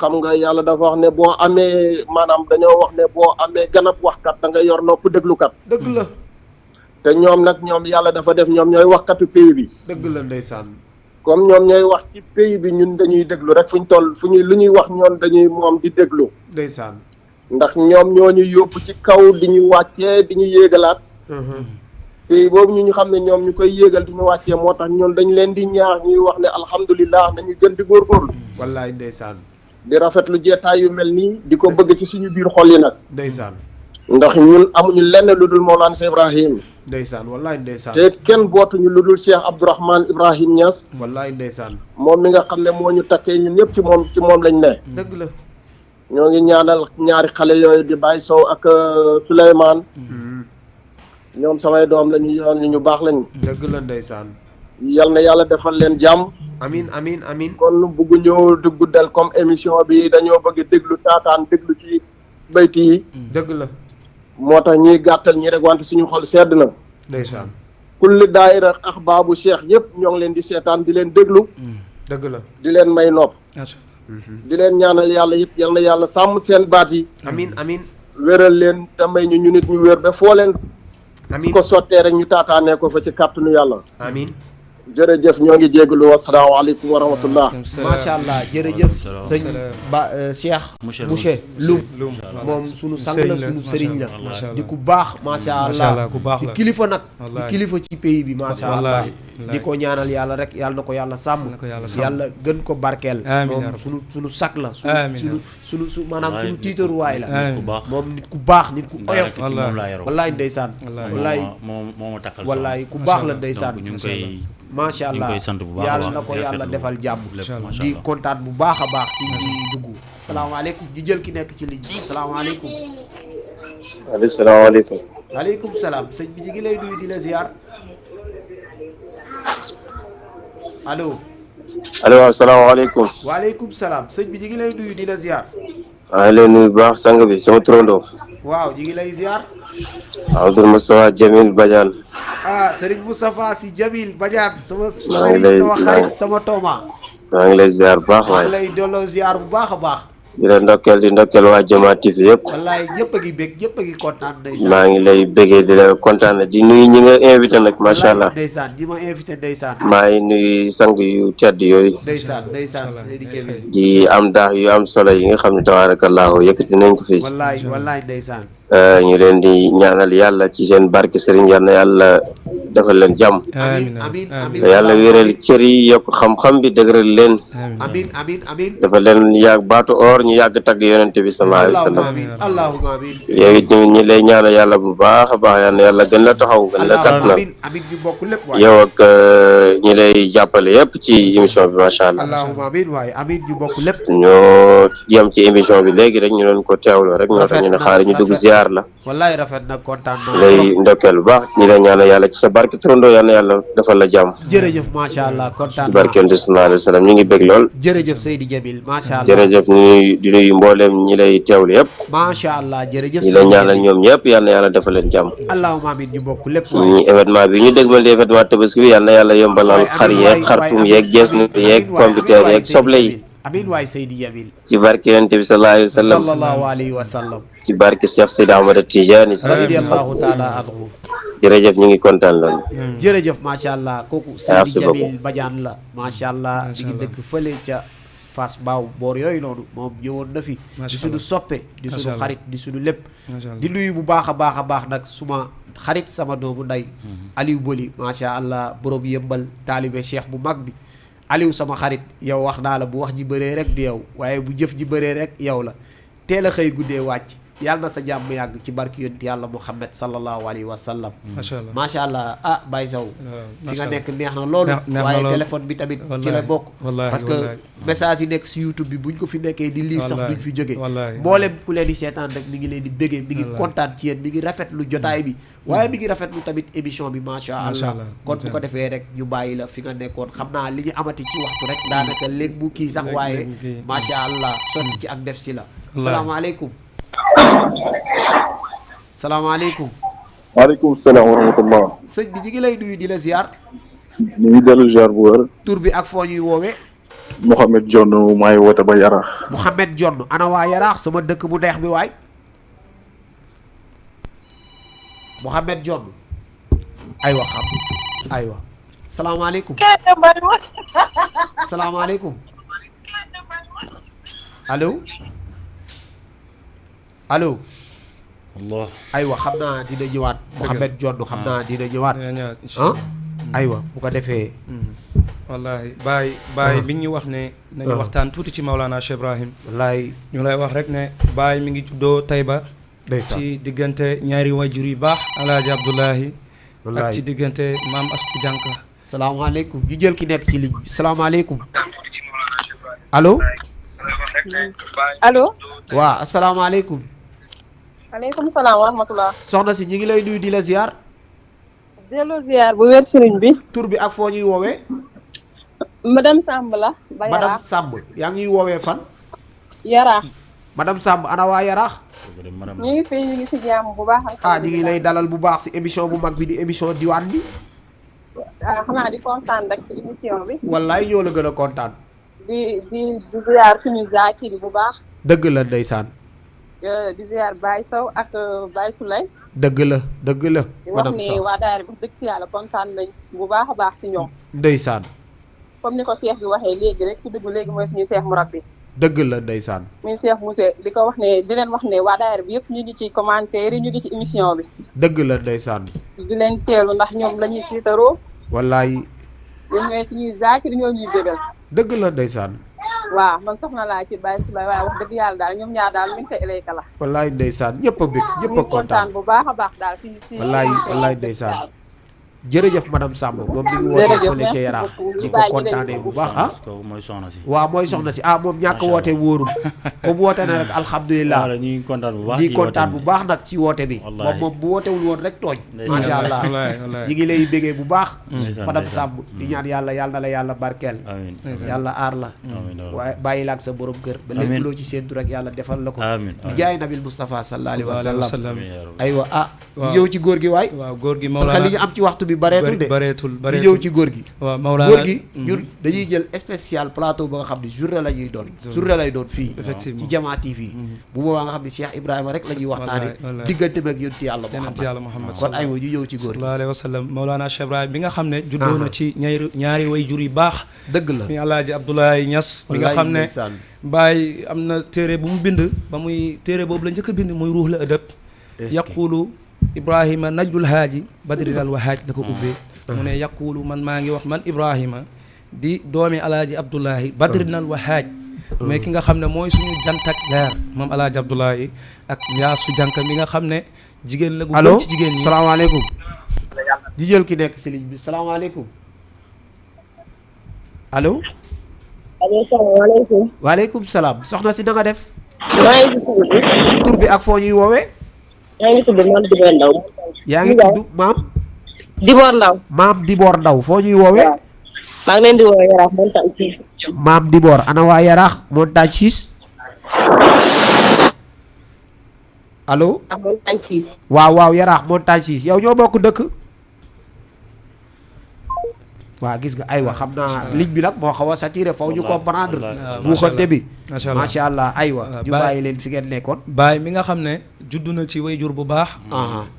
xam nga yàlla dafa wax ne boo amee maanaam dañoo wax ne boo amee ganab waxkat da nga yor nopp déglukat. dëgg la. te ñoom nag ñoom yàlla dafa def ñoom ñooy waxkatu pays bi. dëgg la ndeysaan. comme ñoom ñooy wax ci pays bi ñun dañuy déglu rek fu ñu toll lu ñuy wax ñoom dañuy moom di déglu. ndeysaan. ndax ñoom ñoo ñu yóbbu ci kaw di ñu wàccee di ñu yéegalaat. pays boobu ñu xam ne ñoom ñu koy yéegal di ñu wàccee moo tax ñoom dañ leen di ñaax ñuy wax ne alhamdulilah nañu gën di góorgóorlu. wallaay ndeysaan. di rafetlu jeetaay yu mel nii di ko bëgg ci suñu biir xol yi nag. ndeysaan. ndax ñun amuñu lenn lu dul Mawlana Ibrahim. ndeysaan wallaay ndeysaan. te kenn bootuñu lu dul Cheikh Abdourahmane Ibrahim Niass. wallaay ndeysaan. moom mi nga xam ne moo ñu takkee ñun ñëpp ci moom lañ ne. dëgg la. ñoo ngi ñaanal ñaari xale yooyu di Baye Sow ak Souleymane. ñoom samay doom lañu yoon ñu baax lañu. dëgg la ndeysaan. yal na yàlla defal leen jàmm. amiin amiin amiin. kon bugg ñëw di guddal comme émission bi dañoo bëgg déglu taataan déglu ci bayti yi. dëgg la. moo tax ñuy gàttal ñi rek wante suñu xol sedd na. ndeysaan. kulli daayira axbaabu cheikh yëpp ñoo ngi leen di seetaan di leen déglu. dëgg la. di leen may nopp. di leen ñaanal yàlla it yal na yàlla sàmm seen baat yi. amiin amiin. wéral leen te may ñu nit ñu wér ba foo leen. amiin ko sottee rek ñu taataanee ko fa ci kàttanu yàlla. amiin. jërëjëf ñoo ngi jégalu wasalaamaaleykum wa rahmatullah. macha allah jërëjëf sëñ Cheikh monsieur Loum moom sunu sang la sunu sëriñ la di ku baax macha allah di kilifa nag di kilifa ci pays bi macha allah di ko ñaanal yàlla rek yàlla na ko yàlla sàmm yàlla gën ko barkeel moom sunu sak la sunu maanaam sunu tiitaruwaay la moom nit ku baax nit ku oyof wallaay ndeysaan wallaay ku baax la ndeysaan macha allah yàlla na ko yàlla defal jàmm di kontaan bu baax a baax ci ñi dugg salaamaaleykum ñu jël ki nekk ci ligne bi salaamaaleykum. salaamaaleykum. waaleykum salaam sëñ bi ñu ngi lay nuyu di la ziar allo. allo waaw salaamaaleykum. waaleykum salaam sëñ bi ñu ngi lay nuyu di la ziar. maa ngi lay nuyu bu baax sang bi sama turandoo. waaw ñu ngi lay ziar. Abdoul Moustapha Jamil Badiane. Serigne Moustapha Sy Jamil Badiane sama Serigne sama xarit sama tooma. maa ngi lay ziar bu baax waaye. maa ngi lay delloo ziar bu baax a baax. di la ndokkeel waa Jama TV yëpp. wallaay ñëpp a ngi bég ñëpp a ngi kontaan ndeysaan. maa ngi lay béggee di la kontaan di nuyu ñi nga invité nag macha allah. ndeysaan di ma invité ndeysaan. maa ngi nuyu sang yu tedd yooyu. ndeysaan di am daax yu am solo yi nga xam ne tabaarakallaahu yëkkati nañ ko fii. wallaay ndeysaan. ñu leen di ñaanal yàlla ci seen barke Serigne yal na yàlla defal leen jàmm. amiin te yàlla wéral cër yi yokk xam-xam bi dëgëral leen. amiin dafa leen yàgg baatu or ñu yàgg tagg yonente bi sallallahu alayhi wa sallam. allahumma amiin. yow it ñi lay ñaanal yàlla bu baax a baax yal na yàlla gën la taxaw gën la kat na yow ak ñi lay jàppale yëpp ci émission bi macha allah. allahumma amiin waaye amiin ñu bokk lépp. ñoo yem ci émission bi léegi rek ñu doon ko teewloo rek ñoo tax ñu ne xaar ñu dugg ziar la. wallaay rafet na kontaan na lay ndokkeel bu baax ñi lay ñaanal yàlla ci sa barke turandoo yal na yàlla defal la jàmm. jërëjëf macha allah kontaan ci barke Yonent bi sallallahu alayhi wa sallam ñu ngi bég lool. jërëjëf Seydi Jamil macha allah jërëjëf di nuyu mbooleem ñi lay teewlu yëpp. macha allah jërëjëf ñi lay ñaanal ñoom ñëpp yal na yàlla defal leen jàmm. allahumma amiin ñu bokk lépp ñi événement bi ñu dégmal di événement tabaski bi yal na yàlla yombalal xar yeeg xartum yeeg gees nu yeeg pompiteer yeeg soble yi. amiin waay Seydi Jamil ci barke Yonent bi sallallahu alayhi wa sallam ci barke Cheikh Seydi Ahmad Tidiane radiyallahu taala anhu jërëjëf ñu ngi kontaan loolu. jërëjëf macha allah kooku Seydi Jamil Badiane la macha allah di ngi dëkk fële ca Fass Mbao boor yooyu noonu moom ñëwoon na fi di suñu soppe di suñu xarit di suñu lépp di nuyu bu baax a baax nag suma xarit sama doomu nday Aliou Boli macha allah borom yëmbal taalibe cheikh bu mag bi Aliou sama xarit yow wax naa la bu wax ji bëree rek du yow waaye bu jëf ji bëree rek yow la teel a xëy guddee wàcc yàlla na sa jàmm yàgg ci barki yonent yàlla Muhammad sallallahu alayhi wa sallam. macha allah ah Baye Sow fi nga nekk neex na loolu waaye téléphone bi tamit ci la bokk parce que message yi nekk si YouTube bi buñ ko fi nekkee di lire sax duñ fi jógee mboolem ku leen di seetaan rek mi ngi leen di béggee mi ngi kontaan ci yéen mi ngi rafetlu jotaay bi waaye mi ngi rafetlu tamit émission bi macha allah kon bu ko defee rek ñu bàyyi la fi nga nekkoon xam naa li ñu amati ci waxtu rek daanaka léegi bu kii sax waaye macha allah sotti ci ak def si la salaamaaleykum salaamaaleykum waaleykum salaam wa rahmatullah sëñ bi ñu ngi lay nuyu di la ziar ñu ngi dellu ziar bu wër tur bi ak foo ñuy woowee Mouhamed Jonn maay woote ba Yaraax Mouhamed Jonn ana waa Yaraax sama dëkk bu neex bi waay Mouhamed Jonn aywa xam aywa salaamaaleykum salaamaaleykum allo allo Allah aywa xam naa dina ñëwaat Mouhamed Jonn xam naa dina ñëwaat aywa bu ko defee wallahi Baye mi ngi ñu wax ne nañu waxtaan tuuti ci Maulana Cheikh Ibrahim wallahi ñu lay wax rek ne Baye mi ngi juddoo Taïba ci diggante ñaari wajur yu baax Alaaji Abdoulahi ak ci diggante Maam Astu Jànka salaamaaleykum ñu jël ki nekk ci ligne bi salaamaaleykum allo allo waaw asalaamaaleykum aleykum salaam wa rahmatullah soxna si ñu ngi lay nuyu di la ziar delloo ziar bu wér sëriñ bi tur bi ak foo ñuy woowee madame Samb la ba madame Yaraax Samb yaa ngi ñuy woowee fan Yaraax madame Samb ana waa Yaraax ñu ngi fii ñu ngi si jàmm bu baax ñu ngi lay dalal bu baax si émission bu mag bi di émission diwaan bi xanaa di kontaan rek ci émission bi wallaay ñoo la gën a kontaan di ziar suñu zakiri bu baax dëgg la ndeysaan di ziar Baye Sow ak Baye Souley dëgg la dëgg la di wax ni waa daara bi dëgg si yàlla kontaan nañ bu baax a baax si ñoom ndeysaan comme ni ko Cheikh bi waxee léegi rek ku dugg léegi mooy suñu Cheikh Mourabbi dëgg la ndeysaan muy Cheikh Mousse di ko wax ne di leen wax ne waa daara bi yëpp ñu ngi ci commentaire yi ñu ngi ci émission bi dëgg la ndeysaan di leen teelu ndax ñoom la ñuy tiitaroo wallaay ñoom ñooy suñuy zakir ñoo ñuy bégal dëgg la ndeysaan waaw man soxna laa ci Baye Souley waaye wax dëgg yàlla daal ñoom ñaar daal mi ngi koy élayka la wallaay ndeysaan ñëpp a bég ñëpp a kontaan bu baax a baax daal fii wallaay ndeysaan jërëjëf madame Samb moom mi ngi woote fële ca Yaraax di ko kontaanee bu baax mooy soxna si waaw mooy soxna si moom ñàkk woote wóorul comme woote na rek alhamdulilah ñi kontaan bu baax ñi kontaan bu baax nag ci woote bi moom bu wootewul woon rek tooñ macha allah ñi ngi lay bégee bu baax madame Samb di ñaan yàlla na la yàlla barkeel yàlla aar la waaye bàyyi la ak sa borom kër ba lépp loo ci séentu rek yàlla defal la ko di jaay nabil Moustapha sallallahu alayhi wa sallam aywa ñëw ci góor gi waay parce que li ñu am ci waxtu bi bareetul di ñëw ci góor gi waaw Maulana góor gi ñun dañuy jël spécial plateau ba nga xam ne journée la ñuy doon journée lay doon fii ci Jamaa TV bu boobaa nga xam ne Cheikh Ibrahima rek la ñuy waxtaane diggante meeg yonent yàlla Muhammad kon aywa ñu ñëw ci góor gi sallallahu alayhi wa sallam Maulana Cheikh Ibrahima bi nga xam ne juddoo na ci ñaari way jur yu baax dëgg la mi Alaaji Abdoulaye Niass bi nga xam ne Baye am na téere bu mu bind ba muy téere boobu la njëkk a bind muy ruux la ëdëb yaqulu Ibrahima najjul haaji badrinal wa haaj la ko ubbee mu ne yaqulu man maa ngi wax man Ibrahima di doomi Alaaji Abdoulahi badrinal wa haaj mais ki nga xam ne mooy suñu jantak leer moom Alaaji Abdoulahi ak Yaasu Jànka mi nga xam ne jigéen la gu gën ci jigéen ñi salaamaaleykum di jël ki nekk si ligne bi salaamaaleykum allo salaamaaleykum waaleykum salaam soxna si na nga def tur bi ak foo ñuy woowee yaa ngi tudd maam Dibor Ndaw yaa ngi tudd maam Dibor Ndaw maam Dibor Ndaw foo ñuy woowee maa ngi leen di woo Yaraax montagne 6 maam Dibor ana waa Yaraax montagne 6 allo montagne 6 waaw Yaraax montagne 6 yow ñoo bokk dëkk waaw gis nga aywa xam naa ligne bi nag moo xaw a saturé faw ñu comprendre buuxante bi macha allah aywa ñu bàyyi leen fi ngeen nekkoon Baye mi nga xam ne juddu na ci way jur bu baax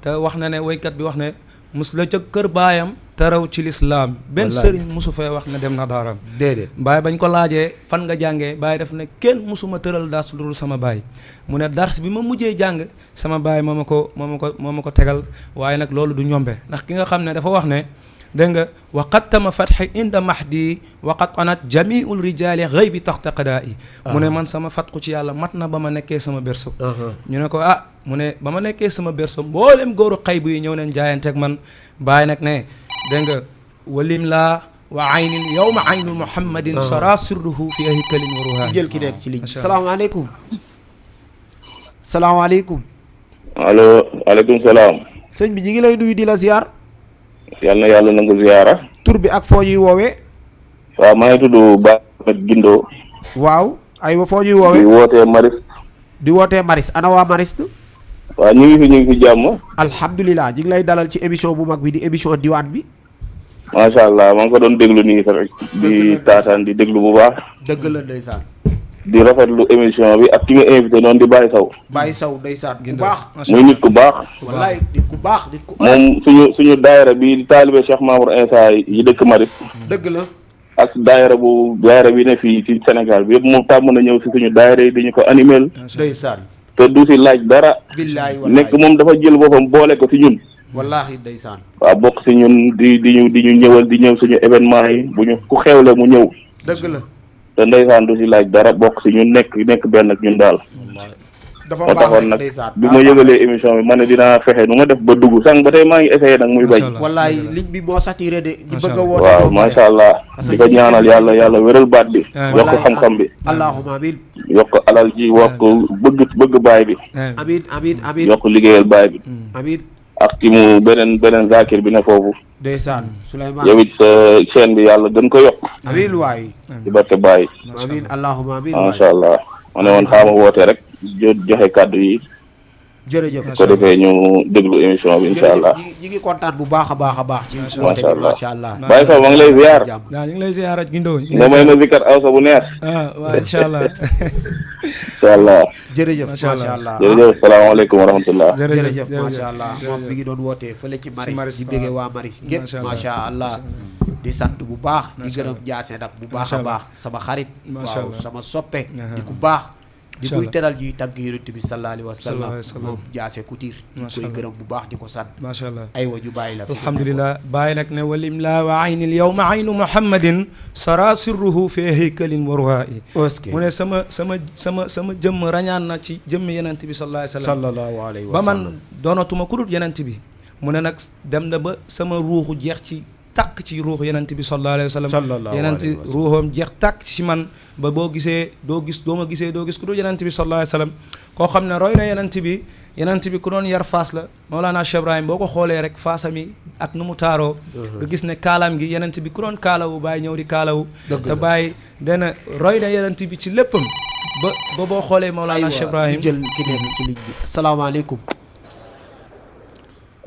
te wax na ne waykat bi wax ne mus la ca kër baayam te raw ci lislaam benn sëriñ musu fee wax ne dem na daaram déedéet Baye bañ ko laajee fan nga jàngee Baye def ne kenn musuma tëral dars lu dul sama baay mu ne dars bi ma mujjee jàng sama baay moo ma ko tegal waaye nag loolu du ñombe ndax ki nga xam ne dafa wax ne dégg nga wa qattama fatxi inda mahdi wa qad anat jamiul rijali ghaybi taxta qadaa mu ne man sama fatxu ci yàlla mat na ba ma nekkee sama berso ñu ne ko mu ne ba ma nekkee sama berso mboolem góoru xaybu yi ñëw neen jaayanteeg man bàyyi nag ne dégg nga walim laa wa aynin yawma aynu muhammadin sara sirruhu fi haykalin wa ruha jël ki nekk ci ligne bi salaamaaleykum salaamaaleykum allo aleykum salaam sëñ bi ñi ngi lay nuyu di la ziar yal na yàlla nangu ziyaara tur bi ak foo ñuy woowee waaw maa ngi tudd Ba Gindo waaw aywa foo ñuy woowee di wootee Maris di wootee Maris ana waa Maris waaw ñu ngi fi jàmm alhamdulilah ñu ngi lay dalal ci émission bu mag bi di émission diwaan bi macha allah maa ngi ko doon déglu nii sax di taataan di déglu bu baax dëgg la ndeysaan di rafetlu émission bi ak ki nga invité noonu di Baye Sow ndeysaan ku baax muy nit ku baax wallaay nit ku baax nit ku moom suñu daayira bi di taalibe Cheikh Mamour Insa yi dëkk Maris dëgg la ak daayira bi ne fii ci Sénégal bi yëpp moom tàmm na ñëw si suñu daayira yi dañu ko animel ndeysaan te du si laaj dara billaay nekk moom dafa jël boppam boole ko si ñun wallaahi ndeysaan waaw bokk si ñun di ñu ñëwal di ñëw suñu événement yi bu ñu ku xewle mu ñëw dëgg la te ndeysaan du si laaj dara bokk si ñun nekk benn ak ñun daal dafa moo taxoon nag bi ma yëgalee émission bi ma ne dinaa fexe nu ma def ba dugg sànq ba tey maa ngi essayé nag muy bañ wallaay ligne bi moo saturé de di bëgg a woote waaw macha allah di ko ñaanal yàlla wéral baat bi yokk xam-xam bi allahumma amin yokk alal ji yokk bëgg baay bi amin yokk liggéeyal baay bi amin ak ki mu beneen zakir bi ne foofu ndeysaan Souleymane yow it sa chaîne bi yàlla gën ko yokk amin waay ci barke baay amin allahumma amin macha allah ma ne woon xaama woote rek joxe kàddu yi jërëjëf ko defee ñu déglu émission bi incha allah ñi ngi kontaan bu baax a baax ci woote bi macha allah Baye Sow ma ngi lay ziar waaw ñu ngi lay ziar ak Gindo nga may ma zikar awsa bu neex waaw incha allah incha allah jërëjëf macha allah jërëjëf salaamaaleykum wa rahmatullah jërëjëf macha allah moom mi ngi doon wootee fële ci Maris di béggee waa Maris gépp macha allah di sant bu baax di gërëm jaase nag bu baax a baax sama xarit waaw sama soppe di ku baax di buy teral ñuy tàgg yonent bi sallallahu alayhi wa sallam moom jaase Couture di koy gërëm bu baax di ko sant macha allah aywa ñu bàyyi la alhamdulilah bàyyi nag ne walim la wa aynil yawma aynu muhammadin sara sirruhu fi haykalin wa ruhaa'i mu ne sama jëmm rañaan na ci jëmm yonent bi sallallahu alayhi wa sallam ba man doonatuma ku dul yonent bi mu ne nag dem na ba sama ruuxu jeex ci tàkk ci ruux yenent bi sallallahu alayhi wa sallam yenent ruuxoom jeex tàkk ci man ba boo gisee doo gis ku dul yenent bi sallallahu alayhi wa sallam koo xam ne roy na yenent bi ku doon yar faas la Mawlana Cheikh Ibrahim boo ko xoolee rek faasam yi ak nu mu taaroo nga gis ne kaalaam gi yenent bi ku doon kaalawu bàyyi ñëw di kaalawu te bàyyi dana roy na yenent bi ci léppam ba boo xoolee Mawlana Cheikh Ibrahim jël ki nekk ci ligne bi asalaamaaleykum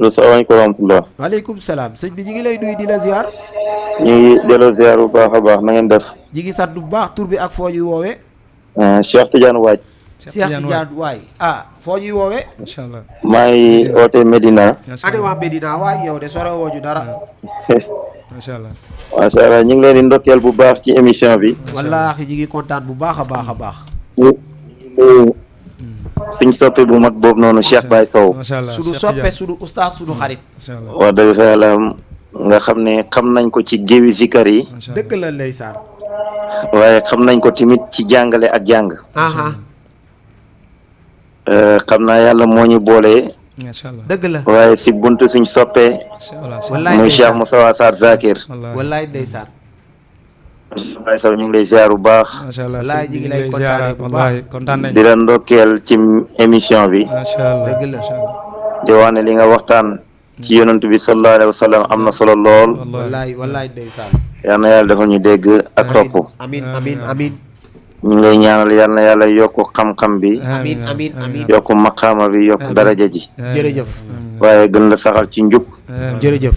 asalaamaaleykum wa rahmatulah. waaleykum salaam sëñ bi ñu ngi lay nuyu di la ziar. ñu ngi delloo ziar bu baax a baax na ngeen def. ñu ngi sant bu baax tur bi ak foo ñuy woowee. Cheikh Tidiane Waaj. Cheikh Tidiane Waaj foo ñuy woowee. incha allah maa ngi oote Medina. ane waa Medina waay yow de sore woo ñu dara. macha allah. macha allah ñu ngi leen di ndokkeel bu baax ci émission bi. wallaahi ñu ngi kontaan bu baax a baax a baax. suñ soppe bu mag boobu noonu Cheikh Baye Sow. suñu soppe suñu ustaas suñu xarit. wax dëgg fa yàlla nga xam ne xam nañ ko ci géewi zikar yi. dëgg la ndeysaan. waaye xam nañ ko tamit ci jàngale ak jàng. xam naa yàlla moo ñu boole. dëgg la waaye si buntu suñ soppe. muy Cheikh Moussa Sarr Zakir. wallaay ndeysaan. Baye Sow ñu ngi lay ziar bu baax. macha allah wallaay ñu ngi lay kontaanee bu baax kontaan nañ di la ndokkeel ci émission bi. macha allah dëgg la. di wax ne li nga waxtaan. ci yonent bi sallallahu alayhi wa sallam am na solo lool. wallaay ndeysaan. yal na yàlla dafa ñu dégg ak topp. amiin. ñu ngi lay ñaanal yal na yàlla yokk xam-xam bi. amiin. yokk maqaama bi yokk daraja ji. jërëjëf. waaye gën la saxal ci njub. jërëjëf.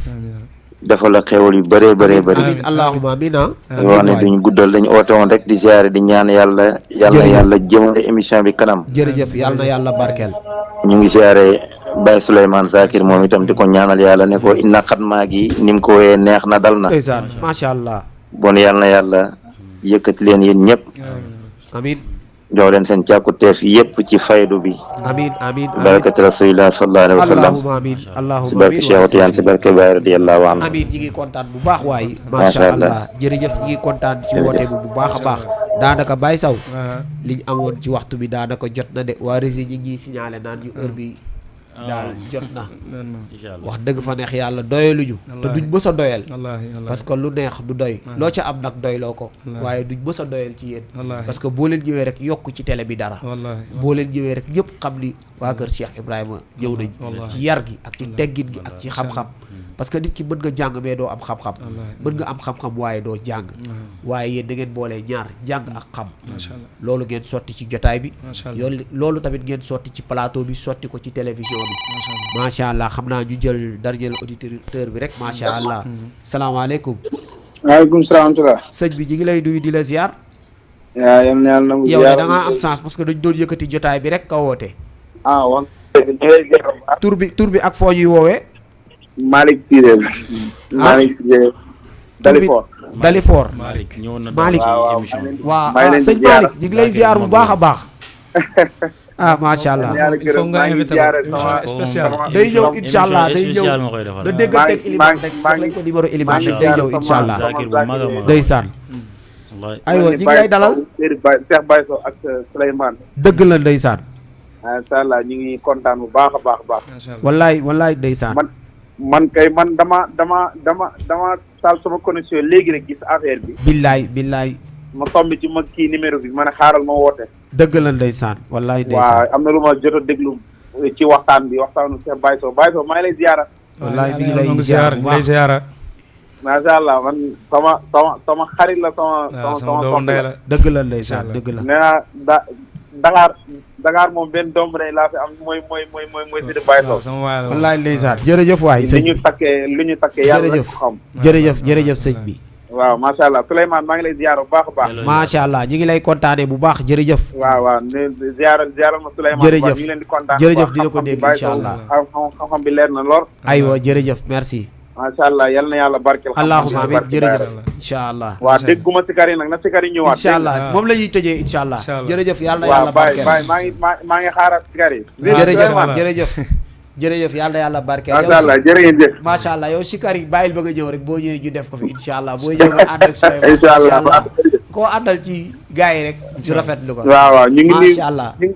dafa la xéwal yu bëree bëri. amiin allahumma amiin wax ne duñ guddal dañu oote woon rek di ziare di ñaan yàlla. yàlla jëmale émission bi kanam. jërëjëf yal na yàlla barkeel. ñu ngi ziare Baye Souleymane Zakir moom itam di ko ñaanal yàlla ne ko inna xatmaa gi ni mu ko wooyee neex na dal na. ndeysaan macha allah. bon yal na yàlla yëkkati leen yéen ñëpp. amiin. jox leen seen càkkuteef yépp ci faydu bi. amiin amiin barakati rasulillah sallallahu alayhi wa sallam. allahumma amiin allahumma si barke Cheikh Tidiane si barke Baye radiyallahu anhu. amiin ñi ngi kontaan bu baax waaye. macha allah jërëjëf ñi ngi kontaan ci woote bi bu baax a baax. daanaka Baye Sow liñ amoon ci waxtu bi daanaka jot na de waa régie ñi ngi signalé naan ñu heure bi daal jot na wax dëgg fa neex yàlla doyaluñu te duñ mës a doyal parce que lu neex du doy loo ca am nag doyloo ko waaye duñ mës a doyal ci yéen parce que boo leen ñëwee rek yokk ci télé bi dara boo leen ñëwee rek ñëpp xam ni waa kër Cheikh Ibrahima ñëw nañ ci yar gi ak ci teggin gi ak ci xam-xam parce que nit ki mën nga jàng mais doo am xam-xam mën nga am xam-xam waaye doo jàng waaye yéen da ngeen boolee ñaar jàng ak xam loolu ngeen sotti ci jotaay bi loolu tamit ngeen sotti ci plateau bi sotti ko ci télévision bi macha allah xam naa ñu jël dernier auditeur bi rek macha allah salaamaaleykum waaleykum salaam sëñ bi ñu ngi lay nuyu di la ziar yal na yàlla nangu yow de da ngaa am chance parce que dañ doon yëkkati jotaay bi rek ka woote wax tur bi ak foo ñuy woowee Malick Cissé Malick Cissé Dalifort Malick ñëw na Malick waaw sëñ Malick ñu ngi lay ziar bu baax a baax macha allah il faut nga invité spécial day ñëw incha allah day ñëw da dégganteeg Iliman rek wax lañ ko numéro Iliman rek day ñëw incha allah ndeysaan aywa ñi ngi lay dalal Cheikh Baye Sow ak Souleymane dëgg la ndeysaan incha allah ñu ngi kontaan bu baax a baax wallaay ndeysaan man kay man dama taal sama connexion léegi rek gis affaire bi billaay ma tombi ci ma kii numéro bi ma ne xaaral ma woote dëgg la ndeysaan wallaay ndeysaan waaw am na lu ma jot a déglu ci waxtaanu Cheikh Baye Sow maa ngi lay ziyaara wallaay mi ngi lay ziyaara macha allah man sama xarit la sama doom ndey la dëgg la ndeysaan dëgg la nee naa Dakar moom benn doom day laa fi am mooy Sidi Baye Sow wallaay ndeysaan jërëjëf waay sëñ lu ñu takkee yàlla rek ko xam jërëjëf sëñ bi waaw macha allah Souleymane maa ngi lay ziyaar bu baax a baax macha allah ñi ngi lay kontaane bu baax jërëjëf waaw ziyaaral ma Souleymane jërëjëf ñu ngi leen di kontaan jërëjëf dina ko dégg incha allah xam-xam bi leer na lool aywa jërëjëf merci macha allah yal na yàlla barkeel allahumma amiin jërëjëf incha allah waaw dégguma sikar yi nag na sikar yi ñëwaat incha allah moom la ñuy tëjee incha allah jërëjëf yal na yàlla barkeel maa ngi xaaral sikar yi jërëjëf yàlla na yàlla barkeel macha allah jërëjëf macha allah yow sikar yi bàyyil ba nga ñëw rek boo ñëwee ñu def ko fi incha allah boo ñëw nga ànd ak Souleymane incha allah koo àndal ci gars yi rek ci rafetlu ko waaw ñu ngi macha allah ñu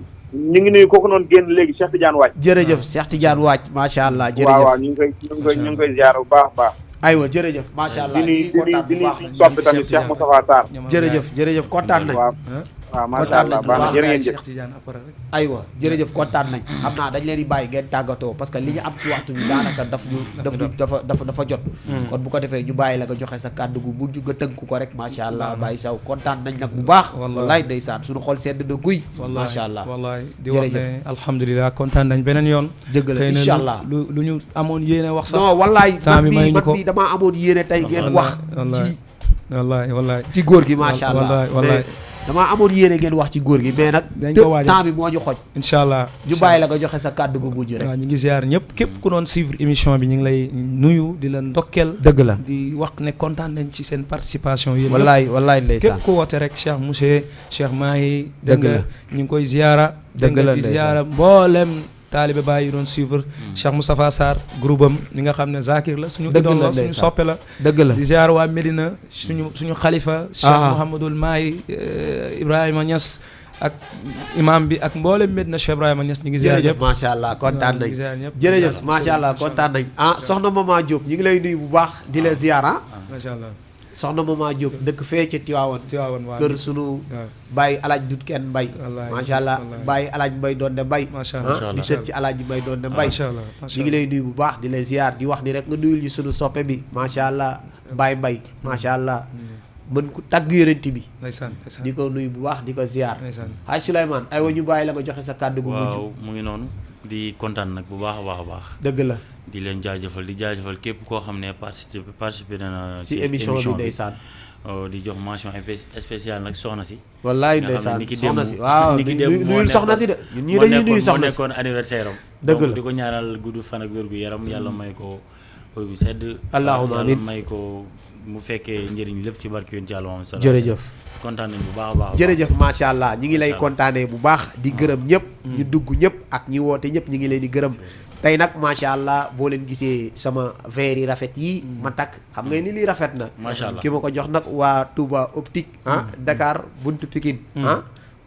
ngi nuyu kooku noonu génn léegi Cheikh Tidiane Waaj jërëjëf Cheikh Tidiane Waaj macha allah jërëjëf waaw ñu ngi koy ziar bu baax aywa jërëjëf macha allah di nuyu soppi tamit Cheikh Moustapha Sarr jërëjëf kontaan nañ waaw macha allah baax jërë ngeen jëf aywa jërëjëf kontaan nañ xam naa dañ leen di bàyyi ngeen tàggatoo parce que li ñu am ci waxtu bi daanaka dafa jot kon bu ko defee ñu bàyyi la nga joxe sa kàddu gu mujj nga tënk ko rek macha allah Baye Sow kontaan nañ nag bu baax wallaay ndeysaan suñu xol sedd na guy macha allah wallaay di wax ne alhamdulilah kontaan nañ beneen yoon dëgg la incha allah lu ñu amoon yéene wax sax non wallaay man bi damaa amoon yéene tey ngeen wax ci wallaay ci góor gi macha allah wallaay damaa amoon yéene ngeen wax ci góor gi mais nag temps bi moo ñu xoj incha allah ñu bàyyi la nga joxe sa kàddu gu mujj rek waaw ñu ngi ziar ñëpp képp ku doon suivre émission bi ñu ngi lay nuyu di la ndokkeel dëgg la di wax ne kontaan nañ ci seen participation yéen wallaay ndeysaan képp ku woote rek Cheikh Mousse Cheikh Mahi dëgg la ñu ngi koy ziara dëgg la di ziara mboolem taalibe Baay yi doon suivre Cheikh Moustapha Sarr groupe am li nga xam ne Zakir la suñu idole la suñu soppe la dëgg la di ziar waa Médina suñu xalifa Cheikh Mouhamadul Mahi Ibrahima Niass ak imam bi ak mboolem Médina Cheikh Ibrahima Niass ñu ngi ziar ñëpp macha allah kontaan nañ jërëjëf macha allah kontaan nañ soxna Mama Diop ñu ngi lay nuyu bu baax di la ziar macha allah soxna Mama Diop dëkk fee ca Tiwaawan kër sunu bàyyi alaaj dut kenn mbay macha allah bàyyi alaaj mbay doon de mbay di sët ci alaaj mbay doon de mbay ñu ngi lay nuyu bu baax di la ziar di wax ni rek nga nuyul ñu sunu soppe bi macha allah Baye Mbay macha allah mën ko tàgg yonent bi di ko nuyu bu baax di ko ziar Haaj Souleymane aywa ñu bàyyi la nga joxe sa kàddu gu mujj waaw mu ngi noonu di kontaan nag bu baax a baax dëgg la di leen jaajëfal képp koo xam ne participé na ci émission bi ndeysaan di jox mention spéciale nag soxna si wallaay ndeysaan soxna si waaw nuyul soxna si de ñun ñii dañuy nuyu soxna si moo nekkoon anniversaire am dëgg la di ko ñaanal gudd fan ak wér gu yaram yàlla may ko xol bi sedd. allahumma amiin may ko mu fekkee njëriñ lépp ci barke yonent Yàlla Muhammad. jërëjëf kontaan nañ bu baax a baax. jërëjëf macha allah ñi ngi lay kontaanee bu baax di gërëm ñëpp. ñu dugg ñëpp ak ñi woote ñëpp ñi ngi leen di gërëm. tey nag macha allah boo leen gisee sama verre yi rafet yi ma takk xam nga ni lii rafet na. macha allah ki ma ko jox nag waa Touba Optique Dakar buntu Pikine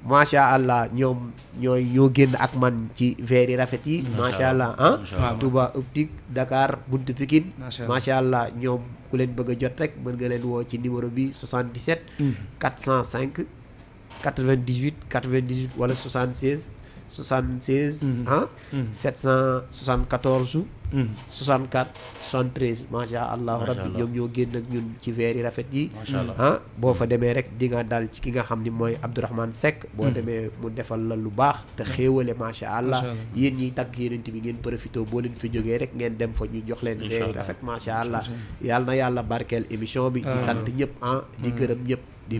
macha allah ñoo génn ak man ci verre yi rafet yi. macha allah Touba Optique Dakar buntu Pikine. macha allah ñoom ku leen bëgg a jot rek mën nga leen woo ci numéro bi 77. 405 98 98 wala 76 774. 64 73 macha allah rabbi ñoom ñoo génn ak ñun ci verre yi rafet yi. boo fa demee rek di nga dal ci ki nga xam ni mooy Abdourahmane Seck. boo demee mu defal la lu baax te xéewale macha allah. yéen ñiy tagg yeneen bi ngeen profité boo leen fi jógee rek ngeen dem fa ñu jox leen verre yi rafet macha allah. yàlla na yàlla barkeel émission bi. di sant ñëpp di gërëm ñëpp di.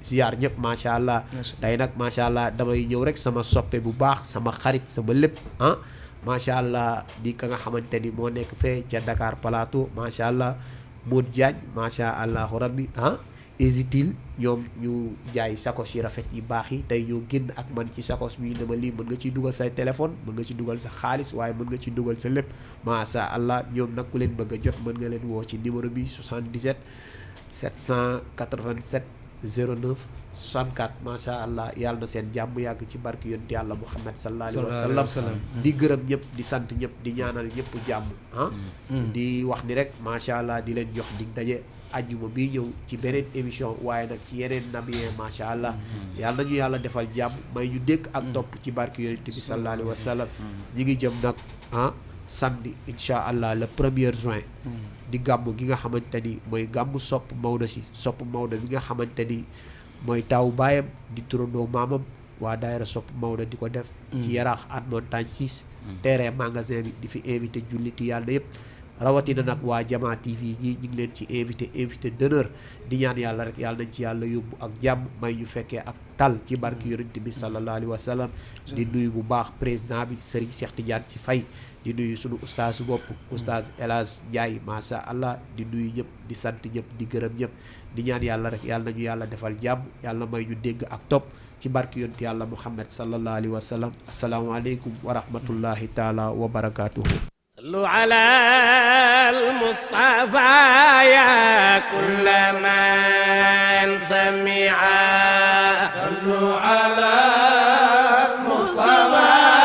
ziar ñëpp macha allah. tey nag macha allah damay ñëw rek sama soppe bu baax sama xarit sama lépp macha allah di ka nga xamante ni moo nekk fee ca Dakar Plateau macha allah Modou Diagne macha allah rabbi hésitile ñoom ñu jaay sakos yi rafet yi baax yi tey ñoo génn ak man ci sakos bi dama lii mën nga ciy dugal say téléphone mën nga ci dugal sa xaalis waaye mën nga ci dugal sa lépp macha allah ñoom nag ku leen bëgg a jot mën nga leen woo ci numéro bi 77 787 09 64 macha allah yàlla na seen jàmm yàgg ci barke yonent yàlla Muhammad sallallahu alayhi wa sallam di gërëm ñëpp di sant ñëpp di ñaanal ñëpp jàmm di wax ni rek macha allah di leen jox dig daje ajjuma bii ñëw ci beneen émission waaye nag ci yeneen nabiyee macha allah yàlla nañu yàlla defal jàmm may ñu dégg ak topp ci barke yonent bi sallallahu alayhi wa sallam ñi ngi jëm nag samedi incha allah le 1er juin di gàmmu gi nga xamante ni mooy gàmmu sopp Maodo si sopp Maodo bi nga xamante ni mooy taw baayam di turandoo maamam waa daayira sopp Maodo di ko def ci yaraax at montagne 6 terrain magasin bi di fi invité julliti yàlla yëpp rawatina nag waa Jama TV ñi ñu ngi leen ci invité d'honneur di ñaan yàlla rek yàlla nañ ci yàlla yóbbu ak jàmm may ñu fekkee ak tal ci barke yonent bi sallallahu alayhi wa sallam di nuyu bu baax président bi Serigne Cheikh Tidiane ci Faye di nuyu sunu ustaasu bopp ustaas El Hadj Ndiaye macha allah di nuyu ñëpp di sant ñëpp di gërëm ñëpp di ñaan yàlla rek yàlla nañu yàlla defal jàmm yàlla may ñu dégg ak topp ci barke yonent yàlla Muhammad sallallahu alayhi wa sallam asalaamaaleykum wa rahmatullahi taala wa barakaatuhu. صلوا على المصطفى يا كل من سمع صلوا على